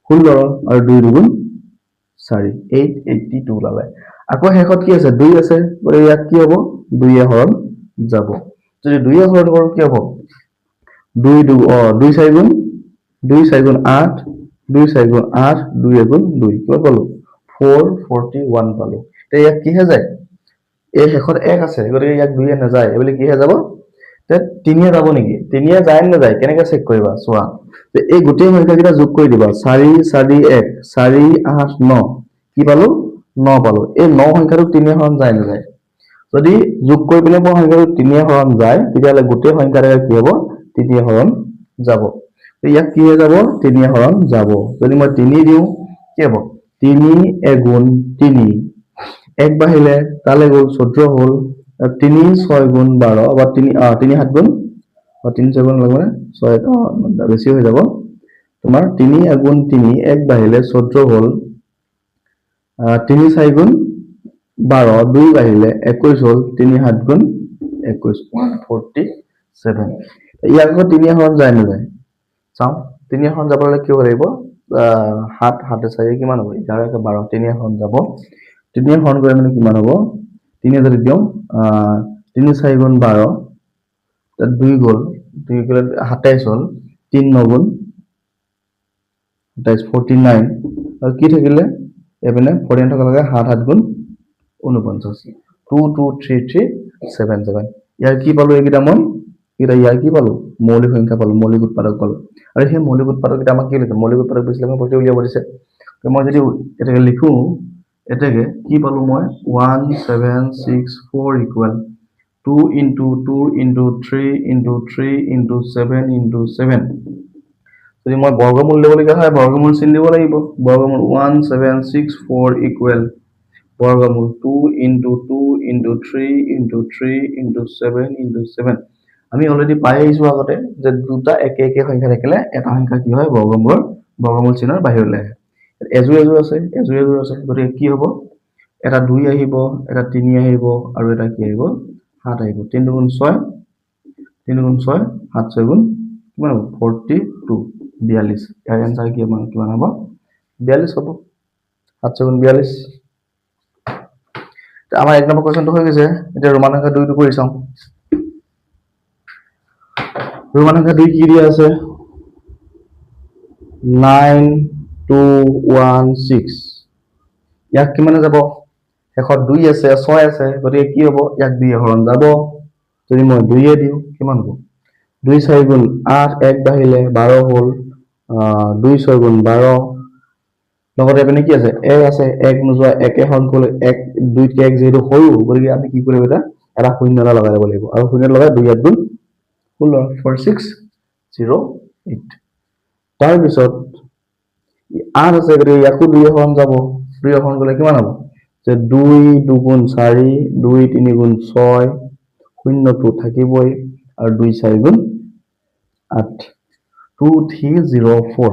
16 আৰু দুই দুগুণ চাৰি, 882 ওলালে। আকৌ শেষত কি আছে? দুই আছে, গতিকে ইয়াক কি হ'ব? দুইয়ে হৰণ যাব। যদি দুইয়ে হৰণ কৰোঁ, কি হ'ব? দুই দু দুই চাৰি গুণ, দুই চাৰি গুণ আঠ, দুই চাৰি গুণ আঠ, দুই এগুণ দুই। কিমান পালো? 441 পালো। এতিয়া ইয়াক কিহে যায়? এই শেষত এক আছে, গতিকে ইয়াক দুইয়ে নাযায়। এইবুলি কিহে যাব? তিনিয়ে যাব নেকি? তিনিয়ে যায় নে নাযায় কেনেকে চেক কৰিবা? চোৱা যে এই গোটেই সংখ্যাকেইটা যোগ কৰি দিবা। চাৰি, চাৰি, এক, চাৰি, আঠ, ন। কি পালো? ন পালো। এই ন সংখ্যাটোক তিনিয়ে হৰণ যায় নাযায়? যদি যোগ কৰি পেলাই পোৱা সংখ্যাটো তিনিয়ে হৰণ যায়, তেতিয়াহ'লে গোটেই সংখ্যাটো কি হ'ব? তিনিয়ে হৰণ যাব। ইয়াক কিহে যাব? তিনিয়ে হৰণ যাব। যদি মই তিনি দিওঁ, কি হ'ব? তিনি এগুণ তিনি, এক বাঢ়িলে তালৈ গ'ল, 14 হ'ল। তিনি ছয় গুণ 12 বা তিনি তিনি সাত গুণ, তিনি ছয় গুণ লাগিব মানে ছয় বেছি হৈ যাব তোমাৰ। তিনি এগুণ তিনি, এক বাঢ়িলে 14 হ'ল। তিনি চাৰি গুণ 12, দুই বাঢ়িলে 21 হ'ল। তিনি সাত গুণ 21, 147। ইয়াক আকৌ তিনি হৰণ যায় নাযায় চাওঁ। তিনি হৰণ যাবলৈ কি হ'ব লাগিব? সাত, সাতে চাৰি কিমান হ'ব? 11, একে 12। তিনি হৰণ যাব। তিনি হৰণ কৰি মানে কিমান হ'ব? তিনি যদি দিওঁ, তিনি চাৰি গুণ 12, তাত দুই গ'ল, দুই গ'লে 27 হ'ল। তিনি ন গুণ 27, 49। আৰু কি থাকিলে এইপিনে? 49 থকা লগে সাত সাত গুণ 49, 223377। ইয়াৰ কি পালো? এইকেইটা মই এইকেইটা ইয়াৰ কি পালো? মৌলিক সংখ্যা পালো, মৌলিক উৎপাদক পালো। আৰু সেই মৌলিক উৎপাদককেইটা আমাক কি লিখে? মৌলিক উৎপাদক বিশ্লেষণ প্ৰক্ৰিয়া উলিয়াব দিছে। মই যদি এতেকে লিখো, এতেকে কি পালো মই? 1764 equal two into two into three into three into seven into seven। যদি মই বৰ্গমূল দিবলগীয়া হয়, বৰ্গমূল চিন দিব লাগিব। বৰ্গমূল 1764 ইকুৱেল বৰ্গমূল two into two into three into three into seven into seven। আমি অলৰেডি পাই আহিছো আগতে যে দুটা একে একে সংখ্যা থাকিলে এটা সংখ্যা কি হয়? বৰ্গমূল চিনৰ বাহিৰলৈ আহে। এযোৰ এযোৰ আছে, এযোৰ এযোৰ আছে, গতিকে কি হ'ব? এটা দুই আহিব, এটা তিনি আহিব আৰু এটা কি আহিব? সাত আহিব। তিনি দুগুণ ছয়, তিনি গুণ ছয় সাত, ছয় গুণ কিমান হ'ব? 42, 42। ইয়াৰ এনচাৰ কিমান কিমান হ'ব? 42 হ'ব। সাত ছয় গুণ 42। আমাৰ এক নম্বৰ কুৱেশ্যনটো হৈ গৈছে। এতিয়া ৰোমান সংখ্যা দুইটো কৰি চাওঁ। ৰোমান সংখ্যা দুই কি দিয়া আছে? 9216। ইয়াক কিমানে যাব? শেষত দুই আছে, ছয় আছে, গতিকে কি হ'ব? ইয়াক দুই হৰণ যাব। যদি মই দুইয়ে দিওঁ, কিমান হ'ব? দুই চাৰি গুণ আঠ, এক বাঢ়িলে 12 হ'ল। দুই ছয় গুণ 12। লগতে এইপিনে কি আছে? এক আছে। এক নোযোৱা, একে হৰণ কৰিলে এক, দুইতকৈ এক যিহেতু সৰু, গতিকে আমি কি কৰিব? এটা এটা শূন্য এটা লগাই ল'ব লাগিব আৰু শূন্য লগাই দুই আঠ গুণ 16, 4608। তাৰপিছত আঠ আছে, গতিকে ইয়াকো দুই হৰণ যাব। দুই হৰণ গ'লে কিমান হ'ব যে দুই দুগুণ চাৰি, দুই তিনি গুণ ছয়, শূন্যটো থাকিবই আৰু দুই চাৰি গুণ আঠ, 2304।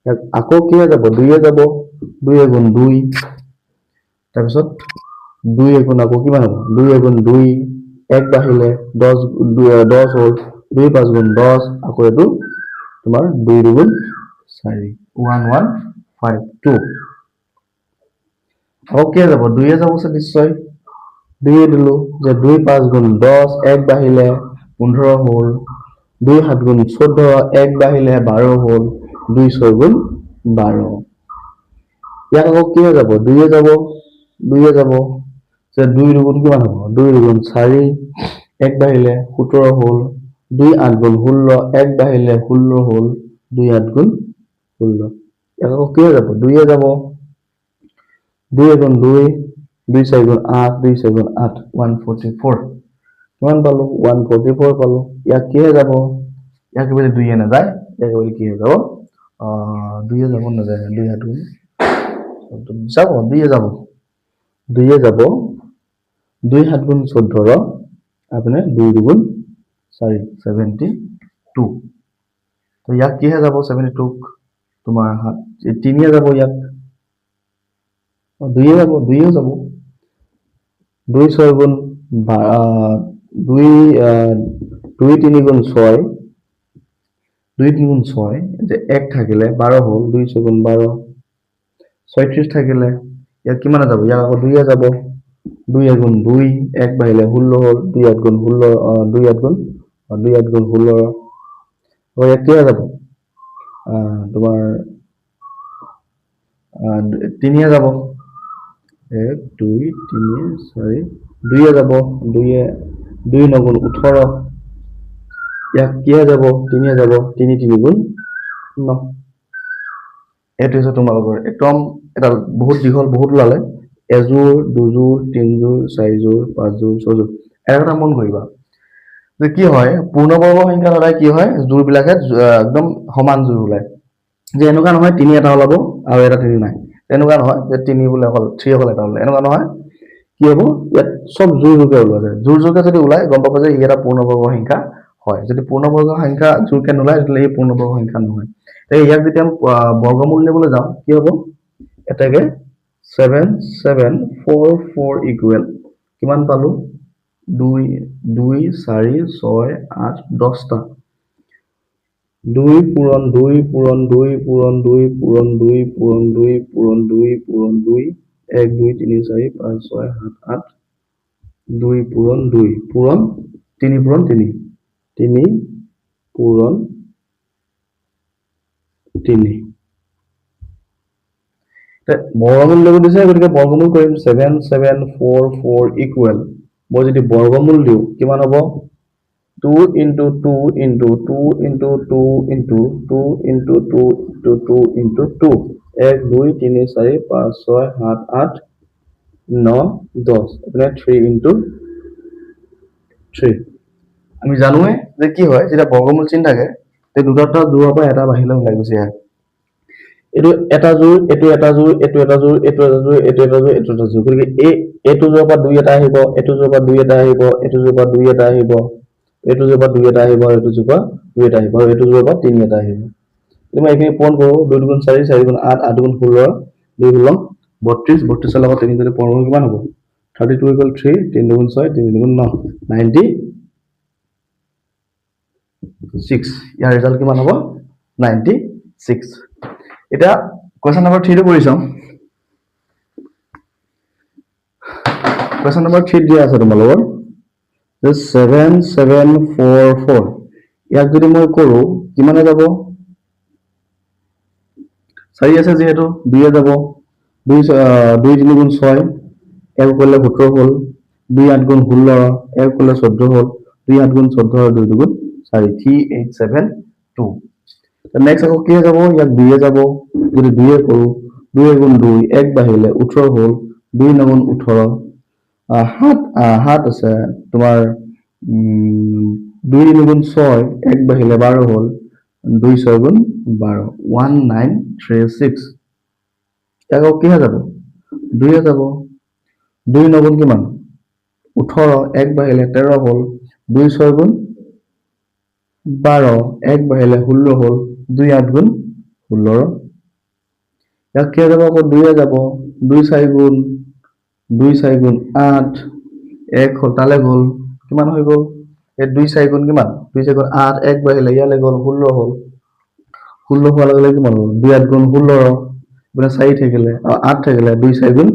ইয়াক আকৌ কিহে যাব? দুইয়ে যাব। দুই এগুণ দুই। তাৰপিছত দুই এগুণ আকৌ কিমান হ'ব? দুই এগুণ দুই, এক বাঢ়িলে 10, 10 হ'ল। দুই পাঁচ গুণ 10, আকৌ এইটো তোমাৰ দুই দুগুণ চাৰি, 1152। আকৌ কিহে যাব? দুইয়ে যাব নিশ্চয়। দুইয়ে দিলো যে দুই পাঁচ গুণ 10, এক বাঢ়িলে 15 হ'ল। দুই সাত গুণ 14, এক বাঢ়িলে 12 হ'ল। দুই ছয় গুণ 12। ইয়াক আকৌ কিহে যাব? দুইয়ে যাব, দুইয়ে যাব যে দুই দুগুণ কিমান হ'ব? দুই দুগুণ চাৰি, এক বাঢ়িলে 17 হ'ল। দুই আঠ গুণ 16, এক বাঢ়িলে 16 হ'ল। দুই আঠ গুণ 16। ইয়াক আকৌ কিহে যাব? দুইয়ে যাব। দুই এগুণ দুই, দুই চাৰি গুণ আঠ, দুই চাৰি গুণ আঠ, 144। কিমান পালো? 144 পালো। ইয়াক কিহে যাব? ইয়াক বোলে দুইয়ে নাযায়। ইয়াক বোলে কিহে যাব? দুইয়ে যাব নাযায়? দুই সাত গুণ যাব, দুইয়ে যাব, দুইয়ে যাব। দুই সাত গুণ 14, আপোনাৰ দুই দুগুণ চাৰি, 74। টু। তো ইয়াক কিহে যাব? 72ক তোমাৰ সাত তিনিয়ে যাব, ইয়াক দুয়ে যাব, দুয়েও যাব। দুই ছয় গুণ দুই, দুই তিনি গুণ ছয়, দুই তিনি গুণ ছয়, যে এক থাকিলে 12 হ'ল, দুই ছয় গুণ 12, 36 থাকিলে ইয়াক কিমানে যাব? ইয়াক আকৌ দুয়ে যাব, দুই এগুণ দুই, এক বাঢ়িলে 16 হ'ল, দুই আঠ গুণ 16, দুই আঠ গুণ, দুই আঠ গুণ 16। আকৌ ইয়াক কিহে যাব? তোমাৰ তিনিয়ে যাব, এক দুই তিনি চাৰি, দুয়ে যাব, দুয়ে দুই নগুণ 18। ইয়াক কিহে যাব? তিনিয়ে যাব, তিনি তিনি গুণ ন। এইটো হৈছে তোমালোকৰ একদম এটা বহুত দীঘল, বহুত ওলালে, এযোৰ, দুযোৰ, তিনযোৰ, চাৰিযোৰ, পাঁচযোৰ, ছযোৰ। এটা কথা মন কৰিবা যে কি হয়, পূৰ্ণবৰ্গ সংখ্যা সদায় কি হয়, জোৰবিলাকে একদম সমান জোৰ ওলায়। যে এনেকুৱা নহয় তিনি এটা ওলাব আৰু এটা তিনি নাই, তেনেকুৱা নহয় যে তিনি বোলে অকল থ্ৰী অকল এটা ওলায়, এনেকুৱা নহয়। কি হ'ব, ইয়াত চব জোৰ জোৰকে ওলোৱা যায়। জোৰ জোৰকে যদি ওলায় গম পাব যে ই এটা পূৰ্ণবৰ্গ সংখ্যা হয়। যদি পূৰ্ণবৰ্গ সংখ্যা জোৰকে নোলায় তেতিয়াহ'লে ই পূৰ্ণবৰ্গ সংখ্যা নহয়। তেতিয়া ইয়াক যেতিয়া আমি বৰ্গমূল উলিয়াবলৈ যাওঁ কি হ'ব, এতেকে 7 7 4 4 ইকুৱেল কিমান পালো, দুই দুই চাৰি ছয় আঠ দহটা, দুই পূৰণ দুই পূৰণ দুই পূৰণ দুই পূৰণ দুই পূৰণ দুই পূৰণ দুই পূৰণ দুই, এক দুই তিনি চাৰি পাঁচ ছয় সাত আঠ, দুই পূৰণ দুই পূৰণ তিনি পূৰণ তিনি, তিনি পূৰণ তিনি। বৰ্গমূল ল'ব দিছে, গতিকে বৰ্গমূল কৰিম 7 7 4 4 ইকুৱেল, মই যদি বৰ্গমূল দিওঁ কিমান হ'ব, two into two into two into two into two into two into two into two, এক দুই তিনি চাৰি পাঁচ ছয় সাত আঠ ন দহ, এইপিনে থ্ৰী ইন্টু থ্ৰী। আমি জানোৱে যে কি হয়, যেতিয়া বৰ্গমূল চিন থাকে তে দুটা দুটা জোৰৰ পৰা এটা বাহিৰলৈ ওলাই গুচি আহে। এইটো এটা জোৰ, এইটো এটা জোৰ, এইটো এটা জোৰ, এইটো এটা জোৰ, এইটো এটা জোৰ, এইটো এটা জোৰ। গতিকে এইটো জোৰৰ পৰা দুই এটা আহিব, এইটো জোৰৰ পৰা দুই এটা আহিব, এইটো জোৰৰ পৰা দুই এটা আহিব, এইটো জোৰৰ পৰা দুই এটা আহিব, এইটো জোৰৰ পৰা দুই এটা আহিব, আৰু এইটো জোৰৰ পৰা তিনি এটা আহিব। যদি মই এইখিনি পূৰণ কৰোঁ, দুই দুগুণ চাৰি, চাৰি গুণ আঠ, আঠ দুগুণ 16, দুই ষোল্ল বত্ৰিশ, বত্ৰিশৰ লগত তিনি যদি পূৰণ কৰোঁ কিমান হ'ব, 32 ইকুৱেল থ্ৰী, তিনি দুগুণ ছয়, তিনি দুগুণ ন, 96। ইয়াৰ ৰিজাল্ট কিমান হ'ব, 96। এতিয়া কুৱেশ্যন নম্বৰ থ্ৰীটো কৰি চাওঁ। কুৱেশ্যন নম্বৰ থ্ৰীত দিয়া আছে তোমালোকৰ যে 7 7 4 4, ইয়াক যদি মই কৰোঁ কিমানে যাব, চাৰি আছে যিহেতু দুয়ে যাব, দুই দুই তিনি গুণ ছয়, এক কৰিলে 17 হ'ল, দুই আঠ গুণ 16, এক কৰিলে 14 হ'ল, দুই আঠ গুণ 14 আৰু দুই দুগুণ চাৰি, 3 8 7 2। নেক্সট আকৌ কি যাব, ইয়াক দুয়ে যাব, যদি দুয়ে কৰোঁ দুই গুণ দুই, এক বাঢ়িলে 18 হ'ল, দুই নগুণ 18, সাত, সাত আছে তোমাৰ, দুই তিনি গুণ ছয়, এক বাঢ়িলে 12 হ'ল, দুই ছয় গুণ 12, 1 9 3 6। ইয়াক আকৌ কিহে যাব, দুয়ে যাব, দুই নগুণ কিমান 18, এক বাঢ়িলে 13 হ'ল, দুই ছয় গুণ 12, এক বাঢ়িলে 16 হ'ল, দুই আঠ গুণ 16। ইয়াক কিহে যাব, আকৌ দুয়ে যাব, দুই চাৰি গুণ, দুই চাৰি গুণ আঠ, এক হ'ল তালৈ গ'ল, কিমান হৈ গ'ল, এই দুই চাৰি গুণ কিমান, দুই চাৰি গুণ আঠ, এক বাঢ়িলে ইয়ালৈ গ'ল 16 হ'ল, 16 হোৱাৰ লগে লগে কিমান হ'ল, দুই আঠ গুণ 16, মানে চাৰি থাকিলে, আঠ থাকিলে, দুই চাৰি গুণ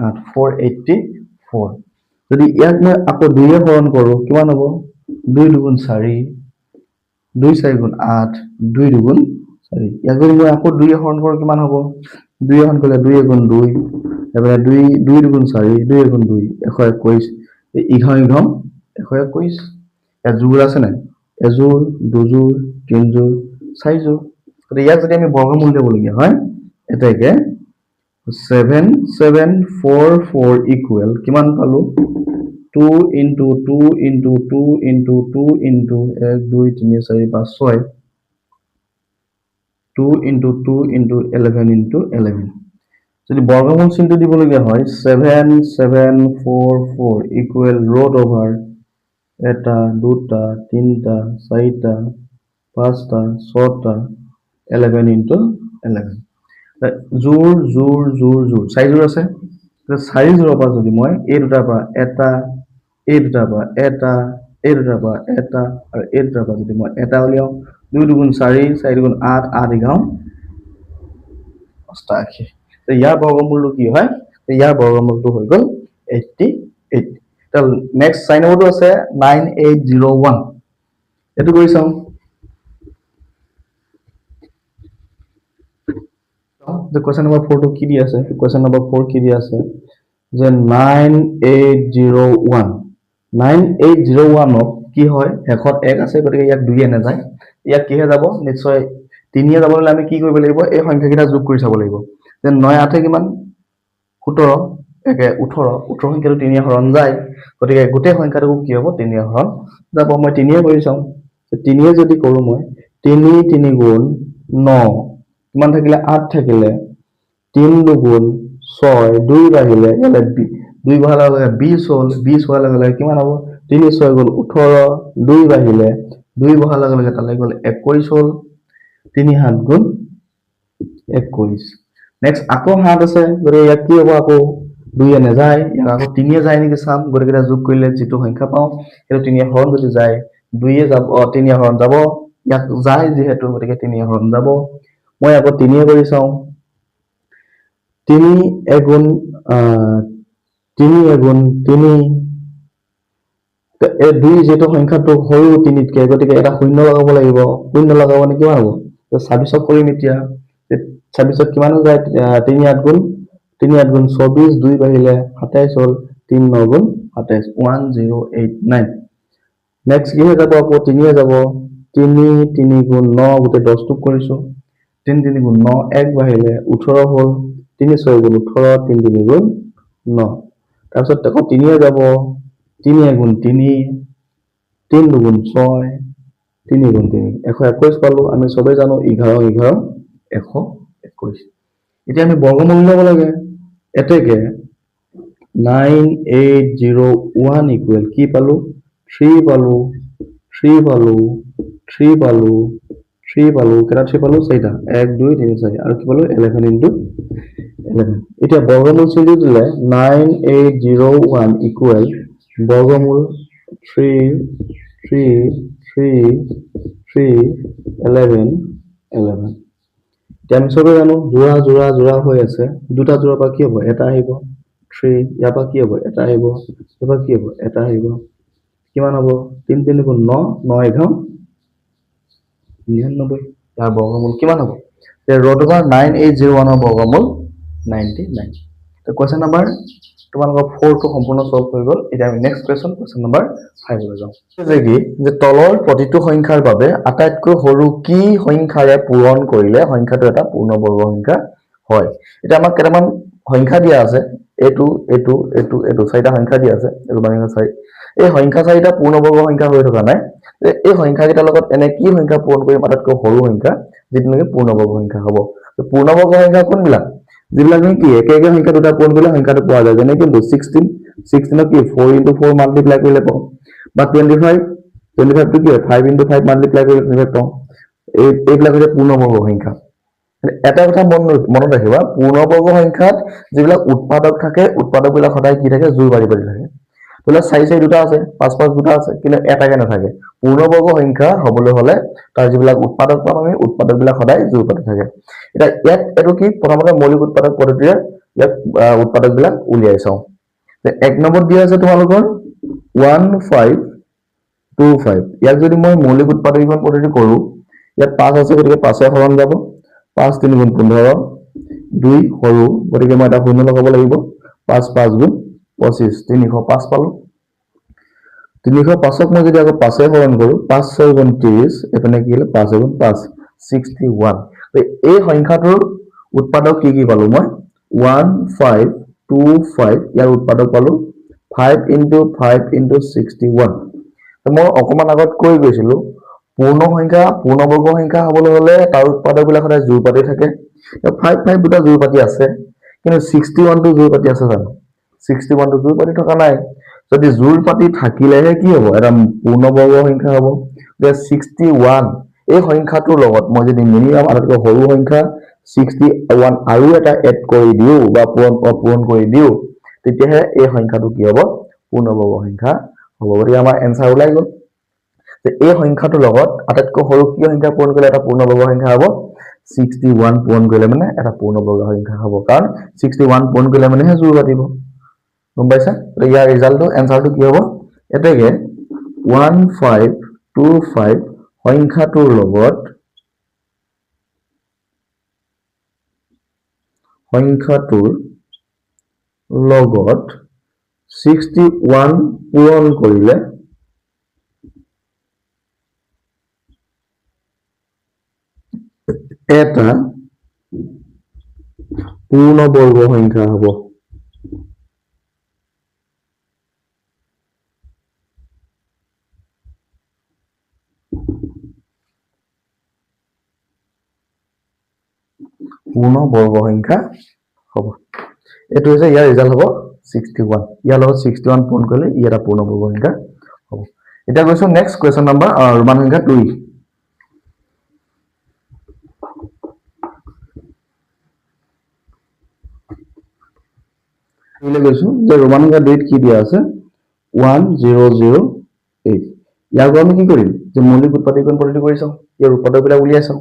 আঠ, 484। যদি ইয়াক মই আকৌ দুয়ে হৰণ কৰোঁ কিমান হ'ব, দুই দুগুণ চাৰি, দুই চাৰি গুণ আঠ, দুই দুগুণ চাৰি। ইয়াক যদি মই আকৌ দুয়ে হৰণ কৰোঁ কিমান হ'ব, দুয়ে হৰণ কৰিলে দুই এগুণ দুই, এইফালে দুই, দুই দুগুণ চাৰি, দুই এগুণ দুই, 121, এই ইঘৰ ইঘৰ 121। ইয়াত জোৰ আছে নাই, এযোৰ, দুযোৰ, তিনযোৰ, চাৰিযোৰ। গতিকে ইয়াক যদি আমি বৰ্গমূল দিবলগীয়া হয়, এতেকে 7 7 4 4 ইকুৱেল কিমান পালো, two into two into two into two into এক দুই তিনি চাৰি পাঁচ ছয়, two into two into 11 into 11। যদি বৰ্গমূল চিনটো দিবলগীয়া হয়, 7 7 4 4 ইকুৱেল ৰোট অভাৰ এটা, দুটা, তিনিটা, চাৰিটা, পাঁচটা, ছটা, 11 ইনটু 11। জোৰ জোৰ জোৰ জোৰ, চাৰিযোৰ আছে। চাৰিযোৰৰ পৰা যদি মই এই দুটাৰ পৰা এটা, এই দুটাৰ পৰা এটা, এই দুটাৰ পৰা এটা আৰু এই দুটাৰ পৰা যদি মই এটা উলিয়াওঁ, দুই দুগুণ চাৰি, চাৰি দুগুণ আঠ, আঠ এঘাৰ 88। ইয়াৰ বৰ্গমূলটো কি হয়? ইয়াৰ বৰ্গমূলটো হৈ গ'ল 88। নেক্সট চাৰি নম্বৰটো আছে 9801। এইটো কৰি চাওঁ। কুৱেশ্যন নম্বৰ ফ'ৰটো কি দি আছে? কুৱেশ্যন নম্বৰ ফ'ৰ কি দি আছে যে 9801। 9801ক কি হয়, শেষত এক আছে, গতিকে ইয়াক দুয়ে নাযায়, ইয়াক কিহে যাব? নিশ্চয় তিনিয়ে যাব। হ'লে আমি কি কৰিব লাগিব? এই সংখ্যাকেইটা যোগ কৰি চাব লাগিব যে নয় আঠে কিমান? 17, একে 18, 18 সংখ্যাটো তিনিয়ে হৰণ যায়, গতিকে গোটেই সংখ্যাটোকো কি হ'ব? তিনিয়ে হৰণ যাব। মই তিনিয়ে কৰি চাওঁ। তিনিয়ে যদি কৰোঁ মই, তিনি তিনি গুণ ন, কিমান থাকিলে? আঠ থাকিলে। তিনি দুগুণ ছয়, দুই বাঢ়িলে, ইয়ালে দুই বঢ়াৰ লগে লগে বিশ হ'ল, বিশ হোৱাৰ লগে লগে কিমান হ'ব? তিনি ছয় গ'ল 18, দুই বাঢ়িলে, দুই বঢ়াৰ লগে লগে তালৈ গ'ল 21 হ'ল, তিনি সাত গুণ 21। নেক্সট আকৌ সাত আছে, গতিকে ইয়াত কি হ'ব? আকৌ দুয়ে নাযায়, ইয়াত আকৌ তিনিয়ে যায় নেকি চাম। গোটেইকেইটা যোগ কৰিলে যিটো সংখ্যা পাওঁ সেইটো তিনিয়ে হৰণ যদি যায়, দুয়ে যাব, তিনিয়ে হৰণ যাব, ইয়াক যায় যিহেতু, গতিকে তিনিয়ে হৰণ যাব। মই আকৌ তিনিয়ে কৰি চাওঁ। তিনি এগুণ, তিনি এগুণ তিনি, এই দুই যিহেতু সংখ্যাটো সৰু তিনিতকে, গতিকে এটা শূন্য লগাব লাগিব। শূন্য লগাব নে কিমান হ'ব? ছাব্বিছক কৰিম এতিয়া। ছাব্বিছত কিমান যায়? তিনি আঠ গুণ, তিনি আঠ গুণ 24, দুই বাঢ়িলে 27 হ'ল, তিনি ন গুণ 27, 1089। নেক্সট কিহে যাব? আকৌ তিনিয়ে যাব। তিনি তিনি গুণ ন, গোটেই দহটোক কৰিছোঁ। তিনি তিনি গুণ ন, এক বাঢ়িলে 18 হ'ল, তিনি ছয় গুণ 18, তিনি তিনি গুণ ন। তাৰপিছত আকৌ তিনিয়ে যাব। তিনি এগুণ তিনি, তিনি দুগুণ ছয়, তিনি গুণ তিনি, 121 পালোঁ। আমি চবেই জানো 11 11 121। এতিয়া আমি বৰ্গমূল ল'ব লাগে। এতেকে 9801 ইকুৱেল কি পালোঁ? থ্ৰী পালোঁ, থ্ৰী পালোঁ, থ্ৰী পালোঁ, থ্ৰী পালোঁ। কেইটা থ্ৰী পালোঁ? চাৰিটা, এক দুই তিনি চাৰি, আৰু কি পালোঁ? 11 ইনটু 11। এতিয়া বৰ্গমূল চিহ্নটো দিলে 9801 ইকুৱেল বৰ্গমূল থ্ৰী থ্ৰী থ্ৰী থ্ৰী 11 11। এতিয়া আমি চবেই জানো যোৰা যোৰা যোৰা হৈ আছে, দুটা যোৰাৰ পৰা কি হ'ব? এটা আহিব থ্ৰী, ইয়াৰ পৰা কি হ'ব? এটা আহিব, ইয়াৰ পৰা কি হ'ব? এটা আহিব। কিমান হ'ব? তিনি তিনি গুণ ন, ন এঘাৰ 99। ইয়াৰ বৰ্গমূল কিমান হ'ব? ৰোট অভাৰ 9801ৰ বৰ্গমূল 99। কুৱেশ্যন নাম্বাৰ তোমালোকৰ ফ'ৰটো সম্পূৰ্ণ চল্ভ হৈ গ'ল। এতিয়া আমি নেক্সট কুৱেশ্যন, কুৱেশ্যন নাম্বাৰ ফাইভলৈ যাওঁ। যে কি যে তলৰ প্ৰতিটো সংখ্যাৰ বাবে আটাইতকৈ সৰু কি সংখ্যাৰে পূৰণ কৰিলে সংখ্যাটো এটা পূৰ্ণবৰ্গ সংখ্যা হয়। এতিয়া আমাক কেইটামান সংখ্যা দিয়া আছে, এইটো এইটো এইটো এইটো, চাৰিটা সংখ্যা দিয়া আছে, এইটো মানে চাৰি। এই সংখ্যা চাৰিটা পূৰ্ণবৰ্গ সংখ্যা হৈ থকা নাই। এই সংখ্যাকেইটাৰ লগত এনে কি সংখ্যা পূৰণ কৰিম আটাইতকৈ সৰু সংখ্যা যিটো নেকি পূৰ্ণবৰ্গ সংখ্যা হ'ব। পূৰ্ণবৰ্গ সংখ্যা কোনবিলাক? যিবিলাক নেকি একে একে সংখ্যা দুটা পূৰণ কৰিলে সংখ্যাটো পোৱা যায়। যেনে কিন্তু 16, ছিক্সটিনক কি ফ'ৰ ইনটু ফ'ৰ মাল্টিপ্লাই কৰিলে পাওঁ, বা 25, 25টো কি হয়? ফাইভ ইনটু ফাইভ মাল্টিপ্লাই কৰিলে 25 পাওঁ। এইবিলাক হৈছে পূৰ্ণবৰ্গ সংখ্যা। এটা কথা মনত ৰাখিবা, পূৰ্ণবৰ্গ সংখ্যাত যিবিলাক উৎপাদক থাকে, উৎপাদকবিলাক সদায় কি থাকে? জোৰ বাঢ়ি বাঢ়ি থাকে। ধৰি লওক চাৰি চাৰি দুটা আছে, পাঁচ পাঁচ দুটা আছে, কিন্তু এটাকে নাথাকে। পূৰ্ণবৰ্গ সংখ্যা হ'বলৈ হ'লে তাৰ যিবিলাক উৎপাদক পাম আমি, উৎপাদকবিলাক সদায় জোৰ পাতি থাকে। এতিয়া ইয়াত এইটো কি, প্ৰথমতে মৌলিক উৎপাদক পদ্ধতিৰে ইয়াত উৎপাদকবিলাক উলিয়াই চাওঁ। এক নম্বৰত দিয়া আছে তোমালোকৰ 1525। ইয়াক যদি মই মৌলিক উৎপাদকীকৰণ পদ্ধতি কৰোঁ, ইয়াত পাঁচ আছে, গতিকে পাঁচে হৰণ যাব। পাঁচ তিনি গুণ 15, দুই সৰু, গতিকে মই এটা শূন্য লগাব লাগিব। পাঁচ পাঁচ গুণ 25, 305 পালো। 305ক মই যদি আকৌ পাঁচে হৰণ কৰোঁ, পাঁচ ছয় গুণ 30, এইপিনে কি হ'লে পাঁচ গুণ পাঁচ, 61। এই সংখ্যাটোৰ উৎপাদক কি কি পালো মই? 1525, ইয়াৰ উৎপাদক পালো ফাইভ ইনটু ফাইভ ইনটু 61। মই অকণমান আগত কৈ গৈছিলো, পূৰ্ণ সংখ্যা, পূৰ্ণবৰ্গ সংখ্যা হ'বলৈ হ'লে তাৰ উৎপাদকবিলাক সদায় জোৰ পাতি থাকে। ফাইভ ফাইভ দুটা জোৰ পাতি আছে, কিন্তু 61টো জোৰ পাতি আছে জানো? 61টো জোৰ পাতি থকা নাই। যদি জোৰ পাতি থাকিলেহে কি হ'ব? এটা পূৰ্ণবৰ্গ সংখ্যা হ'ব। গতিকে 61 এই সংখ্যাটোৰ লগত মই যদি মিনিমাম আটাইতকৈ সৰু সংখ্যা 61 আৰু এটা এড কৰি দিওঁ বা পূৰণ কৰি দিওঁ, তেতিয়াহে এই সংখ্যাটো কি হ'ব, পূৰ্ণবৰ্গ সংখ্যা হ'ব। গতিকে আমাৰ এনচাৰ ওলাই গ'ল যে এই সংখ্যাটোৰ লগত আটাইতকৈ সৰু কি সংখ্যা পূৰণ কৰিলে এটা পূৰ্ণবৰ্গ সংখ্যা হ'ব, 61 পূৰণ কৰিলে মানে এটা পূৰ্ণবৰ্গ সংখ্যা হ'ব, কাৰণ 61 পূৰণ কৰিলে মানেহে জোৰ পাতিব, গম পাইছা? গতিকে ইয়াৰ ৰিজাল্টটো, এনচাৰটো কি হ'ব, এতেকে 1525 সংখ্যাটোৰ লগত 61 পূৰণ কৰিলে এটা পূৰ্ণবৰ্গ সংখ্যা হ'ব। পূৰ্ণবৰ্গ সংখ্যা হ'ব। এইটো হৈছে ইয়াৰ ৰিজাল্ট হ'ব 61। ইয়াৰ লগত 61 পূৰণ কৰিলে ই এটা পূৰ্ণবৰ্গ সংখ্যা হ'ব। এতিয়া গৈছো নেক্সট কুৱেশ্যন নাম্বাৰ, ৰোমান সংখ্যা 2। গৈছো যে ৰোমান সংখ্যা 2ত কি দিয়া আছে, 1008। ইয়াক আমি কি কৰিম যে মৌলিক উৎপাদকীকৰণ পদ্ধতি কৰি চাওঁ, ইয়াৰ উৎপাদকবিলাক উলিয়াই চাওঁ।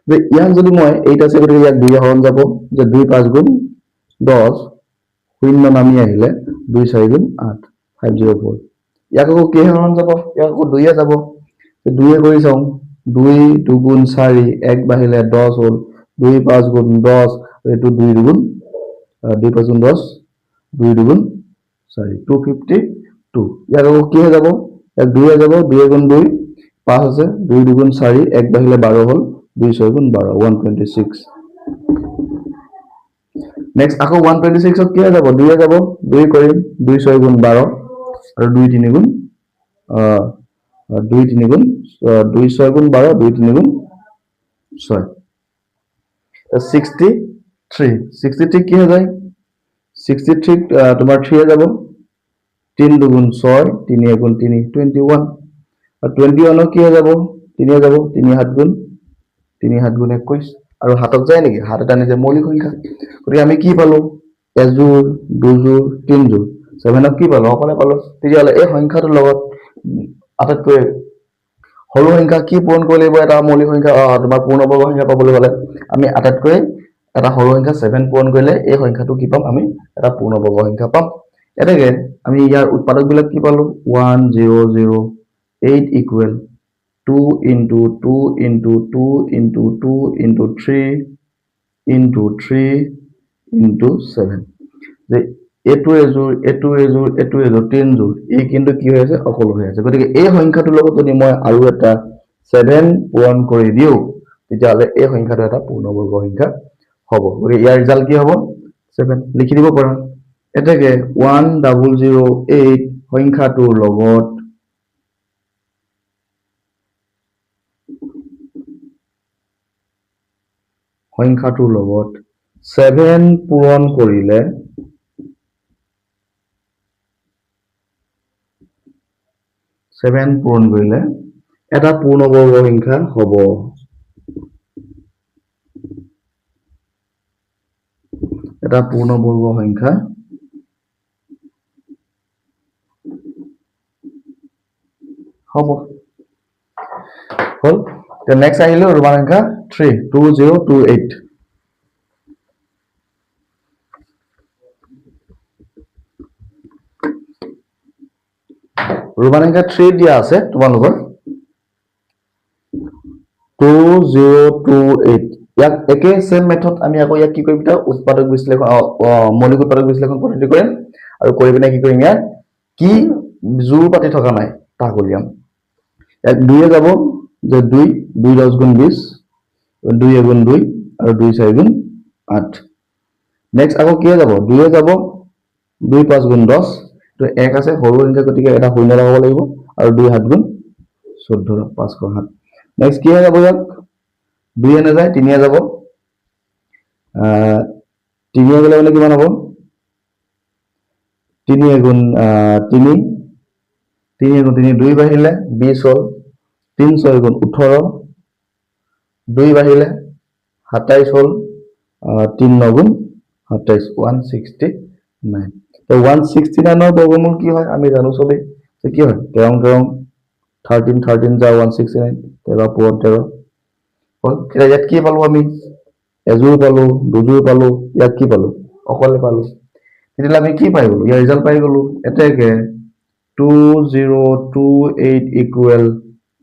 যে ইয়াক যদি মই 8 আছে, গতিকে ইয়াক 2 হৰণ যাব, যে 2 5 গুণ 10, শূন্য নামি আহিলে 2 4 গুণ 8, 504। ইয়াক আকৌ কি হৰণ যাব, ইয়াক আকৌ 2 যাব, যে 2 কৰি চাওঁ, 2 দুগুণ 4, 1 বাঢ়িলে 10 হ'ল, 2 5 গুণ 10, এইটো 2 দুগুণ, 2 5 গুণ 10, 2 দুগুণ 4, 252। ইয়াক আকৌ কি হৈ যাব, ইয়াক 2 যাব, 2 গুণ 2, 5 আছে, 2 দুগুণ 4, 1 বাঢ়িলে 12 হ'ল, 2 6 গুণ 12, 126। নেক্সট আকৌ 126 ত কি হৈ যাব, 2 যাব, 2 কৰিম, 2 6 গুণ 12, আৰু 2 3 গুণ, 2 3 গুণ, 2 6 গুণ 12, 2 3 গুণ 6। 63, 63 কি হৈ যায়, 63 তোমাৰ 3 যাব, 3 দুগুণ 6, 3 এগুণ 3, 21। আৰু 21 কি হৈ যাব, 3 যাব, 3 7 গুণ, 3 7 গুণ 21। আৰু সাতক যায় নেকি, সাত এটা নিজে মৌলিক সংখ্যা। গতিকে আমি কি পালো, এযোৰ, দুযোৰ, তিনযোৰ, ছেভেনক কি পালো, অকলে পালো। তেতিয়াহ'লে এই সংখ্যাটোৰ লগত আটাইতকৈ সৰু সংখ্যা কি পূৰণ কৰিব লাগিব, এটা মৌলিক সংখ্যা, তোমাৰ পূৰ্ণবৰ্গ সংখ্যা পাবলৈ হ'লে আমি আটাইতকৈ এটা সৰু সংখ্যা 7 পূৰণ কৰিলে এই সংখ্যাটো কি পাম, আমি এটা পূৰ্ণবৰ্গ সংখ্যা পাম। এতেকে আমি ইয়াৰ উৎপাদকবিলাক কি পালো, 1008 equal 2 into 2 into 2 into 2 into 3 into 3 into 7। যে এইটো এযোৰ, এইটো এযোৰ, এইটো এযোৰ, তিনযোৰ, এই কিন্তু কি হৈ আছে, অকল হৈ আছে। গতিকে এই সংখ্যাটোৰ লগত যদি মই আৰু এটা 7 পূৰণ কৰি দিওঁ, তেতিয়াহ'লে এই সংখ্যাটো এটা পূৰ্ণবৰ্গ সংখ্যা হ'ব। গতিকে ইয়াৰ ৰিজাল্ট কি হ'ব, 7 লিখি দিব পাৰা। এতেকে 1008 সংখ্যাটোৰ লগত 7 পূৰণ কৰিলে 7 পূৰণ কৰিলে এটা পূৰ্ণবৰ্গ সংখ্যা হ'ব। এটা পূৰ্ণবৰ্গ সংখ্যা হ'ব। হ'ল। এতিয়া নেক্সট আহিলো ৰোমান সংখ্যা 3, 2028। ৰোমান সংখ্যা 3 দিয়া আছে তোমালোকৰ 2028। ইয়াক একে সেম মেথড আমি আকৌ ইয়াক কি কৰিম, এতিয়া উৎপাদক বিশ্লেষণ, মৌলিক উৎপাদক বিশ্লেষণ পদ্ধতি কৰিম আৰু কৰি পিনে কি কৰিম, ইয়াক কি জোৰ পাতি থকা নাই তাক উলিয়াম। ইয়াক দুয়ে যাব, যে দুই, দুই দহ গুণ বিশ, দুই এগুণ দুই আৰু দুই চাৰি গুণ আঠ। নেক্সট আকৌ কিয়ে যাব, দুয়ে যাব, দুই পাঁচ গুণ দহ, তো এক আছে সৰু সংখ্যা গতিকে এটা শূন্য লগাব লাগিব, আৰু দুই সাত গুণ চৈধ্য, পাঁচশ সাত। নেক্সট কি হৈ যাব, ইয়াক দুয়ে নাযায় তিনিয়ে যাব, তিনিয়ে গ'লে মানে কিমান হ'ব, তিনি এগুণ, তিনি, তিনি এগুণ তিনি দুই বাঢ়িলে বিশ হ'ল, তিন ছয় গুণ ওঠৰ, 2 বাঢ়িলে 27 হ'ল, 3 নগুণ 27, 169। তো 169ৰ বৰ্গমূল কি হয় আমি জানো চবেই, যে কি হয় 13 13 13 13 যা 169, 13 পূৰণ 13 হ'ল। এতিয়া ইয়াত কি পালো আমি? এযোৰ পালো, দুযোৰ পালো, ইয়াত কি পালো? অকলে পালো। তেতিয়াহ'লে আমি কি পাই গ'লো? ইয়াৰ ৰিজাল্ট পাই গ'লো। এতেকে 2028 equal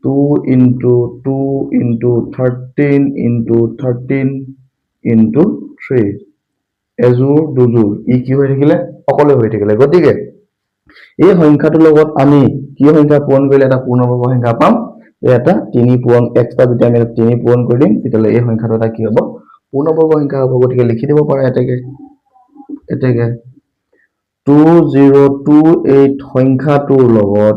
2 into 2 into 13 into 13 into 3। এযোৰ দুযোৰ ই কি হৈ থাকিলে? অকলে হৈ থাকিলে। গতিকে এই সংখ্যাটোৰ লগত আমি কি সংখ্যা পূৰণ কৰিলে এটা পূৰ্ণবৰ্গ সংখ্যা পাম? এই এটা 3 পূৰণ এক্সট্ৰা যেতিয়া আমি 3 পূৰণ কৰি দিম তেতিয়াহ'লে এই সংখ্যাটো এটা কি হ'ব? পূৰ্ণবৰ্গ সংখ্যা হ'ব। গতিকে লিখি দিব পাৰা এতেকে 2028 সংখ্যাটোৰ লগত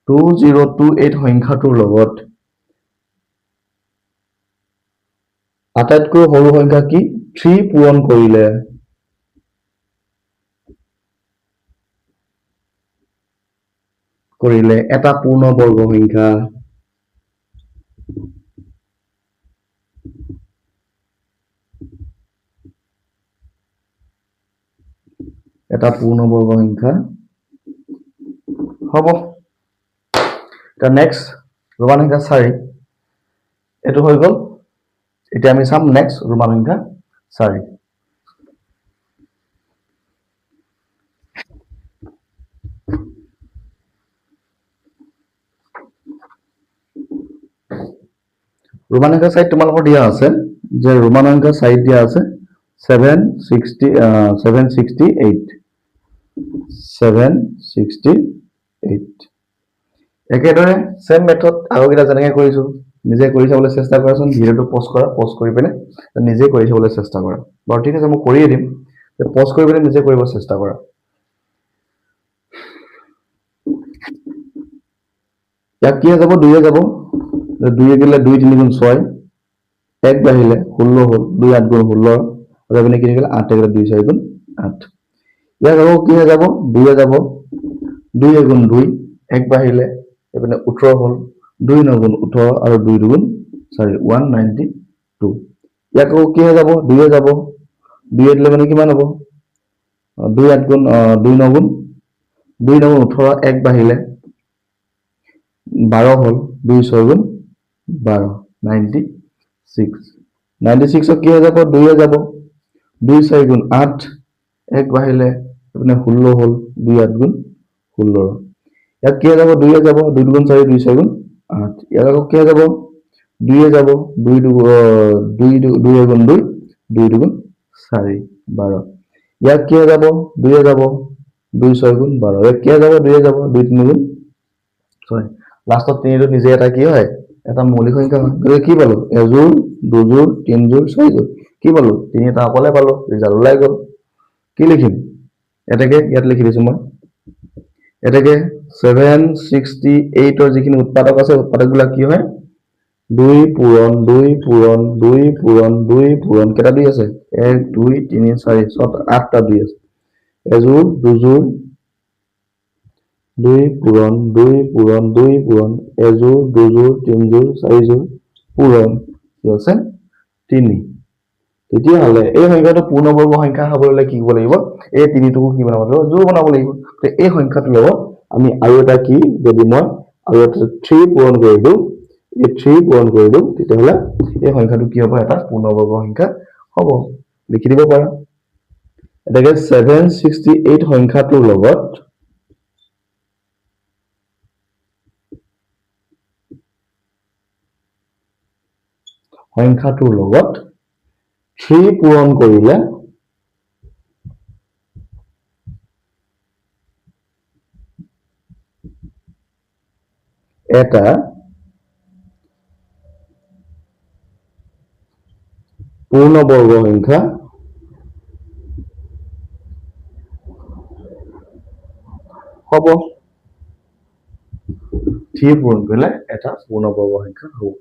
2028 সংখ্যাটোৰ লগত আটাইতকৈ সৰু সংখ্যা কি? 3 পূৰণ কৰিলে এটা পূৰ্ণবৰ্গ সংখ্যা এটা পূৰ্ণবৰ্গ সংখ্যা হ'ব। এতিয়া নেক্সট ৰোমান সংখ্যা 4, এইটো হৈ গ'ল। এতিয়া আমি চাম নেক্সট ৰোমান সংখ্যা 4। ৰোমান সংখ্যা 4 তোমালোকৰ দিয়া আছে যে ৰোমান সংখ্যা 4 দিয়া আছে 768। একেদৰে চেম মেথড আগৰকেইটা যেনেকে কৰিছো নিজে কৰি চাবলৈ চেষ্টা কৰাচোন। ভিডিঅ'টো পজ কৰা, পজ কৰি পিনে নিজে কৰি চাবলৈ চেষ্টা কৰা। বাৰু ঠিক আছে, মই কৰিয়ে দিম, পজ কৰি পিনে নিজে কৰিব চেষ্টা কৰা। ইয়াত কি যাব? 2 যাব। 2 গেলে 2 3 গুণ 6, 1 বাঢ়িলে 16 হ'ল, 2 8 গুণ 16, আৰু এইপিনে কি থাকিলে 8 থাকিলে 2 4 গুণ 8। ইয়াত আকৌ কি হৈ যাব? 2 যাব, 2 গুণ 2, 1 বাঢ়িলে এইপিনে 18 হ'ল, 2 9 গুণ 18 আৰু 2 দুগুণ 4, 192। ইয়াক আকৌ কি হৈ যাব? 2 যাব, 2 দিলে মানে কিমান হ'ব? 2 8 গুণ, 2 9 গুণ, 2 9 গুণ 18, 1 বাঢ়িলে 12 হ'ল, 2 6 গুণ 12, 96। 96 কি হৈ যাব? 2 যাব, 2 4 গুণ 8, 1 বাঢ়িলে এইপিনে 16 হ'ল, 2 8 গুণ 16। ইয়াত কি হৈ যাব? 2 যাব, 2 দুগুণ 4, 2 4 গুণ 8। ইয়াত আকৌ কি হৈ যাব? 2 যাব, 2 2 2 গুণ 2, 2 দুগুণ 4, 12। ইয়াত কি হৈ যাব? 2 যাব, 2 6 গুণ 12। ইয়াত কি হৈ যাব? 2 যাব, 2 3 গুণ 6। লাষ্টত তিনিটো নিজে এটা কি হয়? এটা মৌলিক সংখ্যা হয়। গতিকে কি পালো? এযোৰ, দুযোৰ, তিনযোৰ, চাৰিযোৰ। কি পালো? তিনি এটা অকলে পালো, ৰিজাল্ট ওলাই গ'ল। কি লিখিম? এতেকে ইয়াত লিখি দিছো মই, এতেকে 768ৰ যিখিনি উৎপাদক আছে, উৎপাদকবিলাক কি হয়? 2 পূৰণ 2 পূৰণ 2 পূৰণ 2 পূৰণ কেইটা 2 আছে? 1 2 3 4 6 8টা 2 আছে। এযোৰ, দুযোৰ, 2 পূৰণ 2 পূৰণ 2 পূৰণ এযোৰ, দুযোৰ, তিনযোৰ, চাৰিযোৰ পূৰণ কি আছে? 3। তেতিয়াহ'লে এই সংখ্যাটো পূৰ্ণবৰ্গ সংখ্যা হ'বলৈ হ'লে কি কৰিব লাগিব? এই তিনিটোকো কি বনাব লাগিব? জোৰ বনাব লাগিব। গতিকে এই সংখ্যাটোৰ লগত আমি আৰু এটা কি, যদি মই আৰু এটা 3 পূৰণ কৰি দিওঁ, এই 3 পূৰণ কৰি দিওঁ, তেতিয়াহ'লে এই সংখ্যাটো কি হ'ব? এটা পূৰ্ণবৰ্গ সংখ্যা হ'ব। লিখি দিব পাৰা। এতেকে 768 সংখ্যাটোৰ লগত 3 পূৰণ কৰিলে এটা পূৰ্ণবৰ্গ সংখ্যা হ'ব। 3 পূৰণ কৰিলে এটা পূৰ্ণবৰ্গ সংখ্যা হ'ব।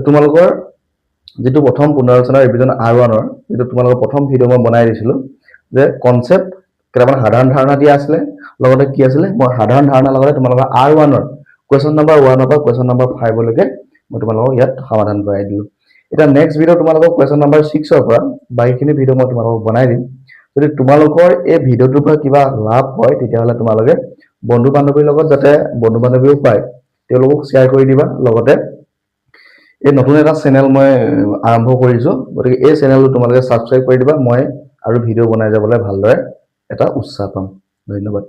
তোমালোকৰ যিটো প্ৰথম পুনৰালোচনা ৰিভিজন আৰ ওৱানৰ যিটো তোমালোকৰ প্ৰথম ভিডিঅ' মই বনাই দিছিলোঁ যে কনচেপ্ট কেইটামান সাধাৰণ ধাৰণা দিয়া আছিলে। লগতে কি আছিলে? মই সাধাৰণ ধাৰণাৰ লগতে তোমালোকৰ আৰ ওৱানৰ কুৱেশ্যন নম্বৰ 1ৰ পৰা কুৱেশ্যন নম্বৰ 5লৈকে মই তোমালোকক ইয়াত সমাধান কৰাই দিলোঁ। এতিয়া নেক্সট ভিডিঅ' তোমালোকক কুৱেশ্যন নম্বৰ 6ৰ পৰা বাকীখিনি ভিডিঅ' মই তোমালোকক বনাই দিম। যদি তোমালোকৰ এই ভিডিঅ'টোৰ পৰা কিবা লাভ হয়, তেতিয়াহ'লে তোমালোকে বন্ধু বান্ধৱীৰ লগত, যাতে বন্ধু বান্ধৱীও পায়, তেওঁলোকক শ্বেয়াৰ কৰি দিবা। লগতে এই নতুন এটা চেনেল মই আৰম্ভ কৰিছোঁ, গতিকে এই চেনেলটো তোমালোকে ছাবস্ক্ৰাইব কৰি দিবা। মই আৰু ভিডিঅ' বনাই যাবলৈ ভালদৰে এটা উৎসাহ পাম। ধন্যবাদ।